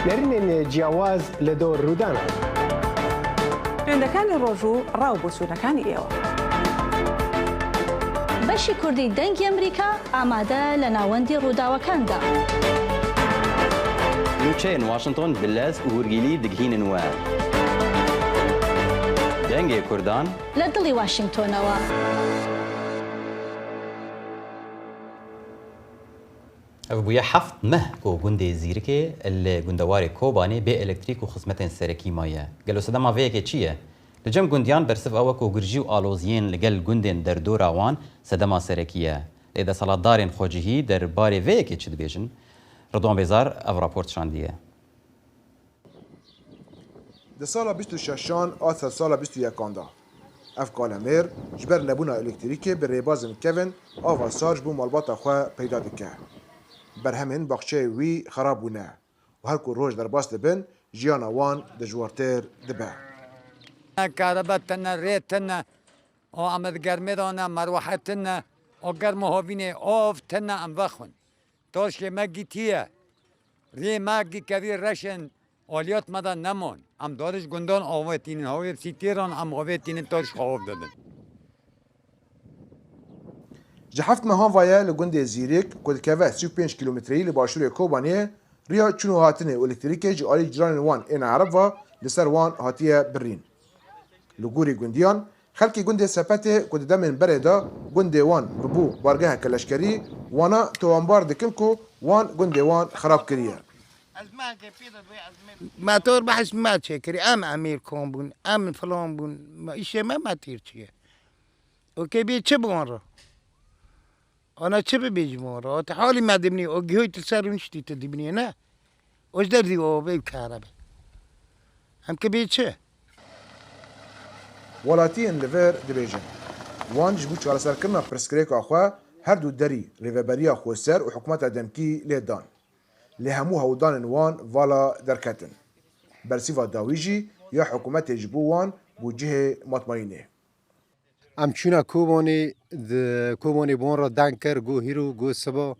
دەرینێن جیاواز لە دۆ ڕوودانە. پەیوەندەکانی ڕۆژ و ڕاو بۆچوونەکانی ئێوە. بەشی کوردی دەنگی ئەمریکا ئامادە لە ناوەندی ڕووداوەکاندا. نوچەیەن واشنتۆن بلەز و هورگیلی دگهینن وە. دەنگێ کوردان. لە دڵی واشنگتۆنەوە. Ev bûye heft meh ku gundê Zîrikê li gundewarê Kobanê bê elektrîk û xizmetên serekî maye. Gelo sedema vê yekê çi ye? Li cem gundiyan bersiv ew e ku girjî û aloziyên li gel gundên derdora wan sedema serekî ye. Lê desthilatdarên xwecihî derbarê vê yekê çi dibêjin? Ridwan Bêzar ev raport şandiye. Di sala bîst û şeşan a sedsala bîst û yekan de, ev kalemêr ji ber nebûna elektrîkê bi rêbazên kevin ava sar ji bo malbata xwe peyda dike. Berhemên baxçeyê wî xerab bûne û her ku roj derbas dibin, jiyana wan dijwartir dibe. Ne karebe tine, rê tine, o em di germê de ne, merwehe tine, o germ û hovînê, ov tine, em vexwin. Torşkê me gîtiye. Rê me gî kevî reşên aliyat me de nemon. Em darî ji gundan avêtînin. Hawê sîtêran em avêtînin torşk av didin. Ji heft mehan ve ye li gundê Zîrik ku dikeve sî û pênc kîlometreyî li başûrê Kobaniyê, riya çûn û hatinê û elektrîkê ji alî ciranên wan ên Ereb ve li ser wan hatiye birîn. Li gorî gundiyan, xelkê gundê Sepetê ku di demên berê de gundê wan bûbû bargeheke leşkerî, wana towanbar dikin ku wan gundê wan xerab kiriye. Motor behs me çêkirî, em emîr kom bûn, em filan bûn, me îşê me me tîr çiye. Okey, bê çi bi wan re? Ana çi bibêjim wan re? Ate halî me dimnî, o gihoy tu ser û niştî tu dimnî, ne? O ji derdî o bê kare be. Em ki bê çi? Welatiyên li vir dibêjin, wan ji bo çareserkirina pirsgirêka xwe her du derî Rêveberiya Xweser û hikûmeta demkî lê dan. Lê hemû hewldanên wan vala derketin. Bersîva dawî jî ya hikûmetê ji bo wan bû cihê matmayînê. Em çûna Kobanê, di Kobanê bi wan re deng kir, got hîro, got siba.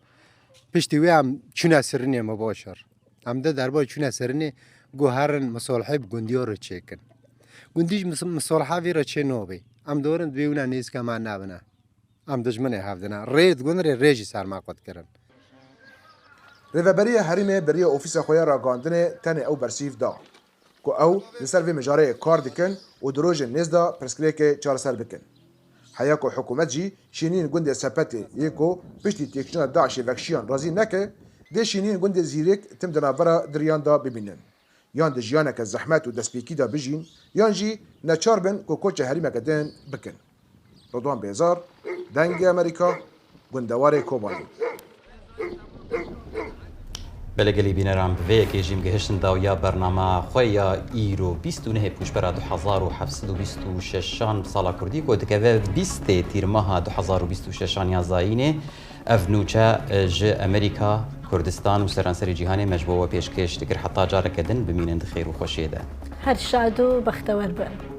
Piştî wê em çûna Sirinê, me başar. Em de derbarê çûna Sirinê got herin misolhê bi gundiya re çêkin. Gundî jî mis-, misolha vê re çê nabê. Em dorin divê wina nêzîka me nebine. Em dijminê hev dine. Rê di gund rê, rê jî ser me qut kirin. Rêveberiya Herêmê bi riya ofîsa xwe ya ragihandinê tenê ew bersîv da ku ew li ser vê mijareyê kar dikin û di rojên nêz de pirsgirêkê çareser bikin. Heya ku hikûmet jî şêniyên gundê Sepetê yê ku piştî têkçûna DAIŞê vekşiyan razî neke, dê şêniyên gundê Zîrêk tim di navbera diriyan de bimînin. Yan di jiyaneke zehmet û destpêkî de bijîn, yan jî neçar bin ku koça herêmeke din bikin. Ridwan Bêzar, Dengê Amerîka, gundewarê Kobanê. Belê gelî bîneran, bi vê yekê jî em gihiştin dawiya bernama xwe ya îro, bîst û nehê Pûşbera du hezar û heft sed û bîst û şeşan sala Kurdî ku dikeve bîstê Tîrmeha du hezar û bîst û şeşan ya Zayînê. Ev nûçe, e, ji Amerîka, Kurdistan û seranserê cîhanê me ji bo we pêşkêş dikir. Heta careke din bimînin di xêr û xweşiyê de. Her şad û bextewer bin.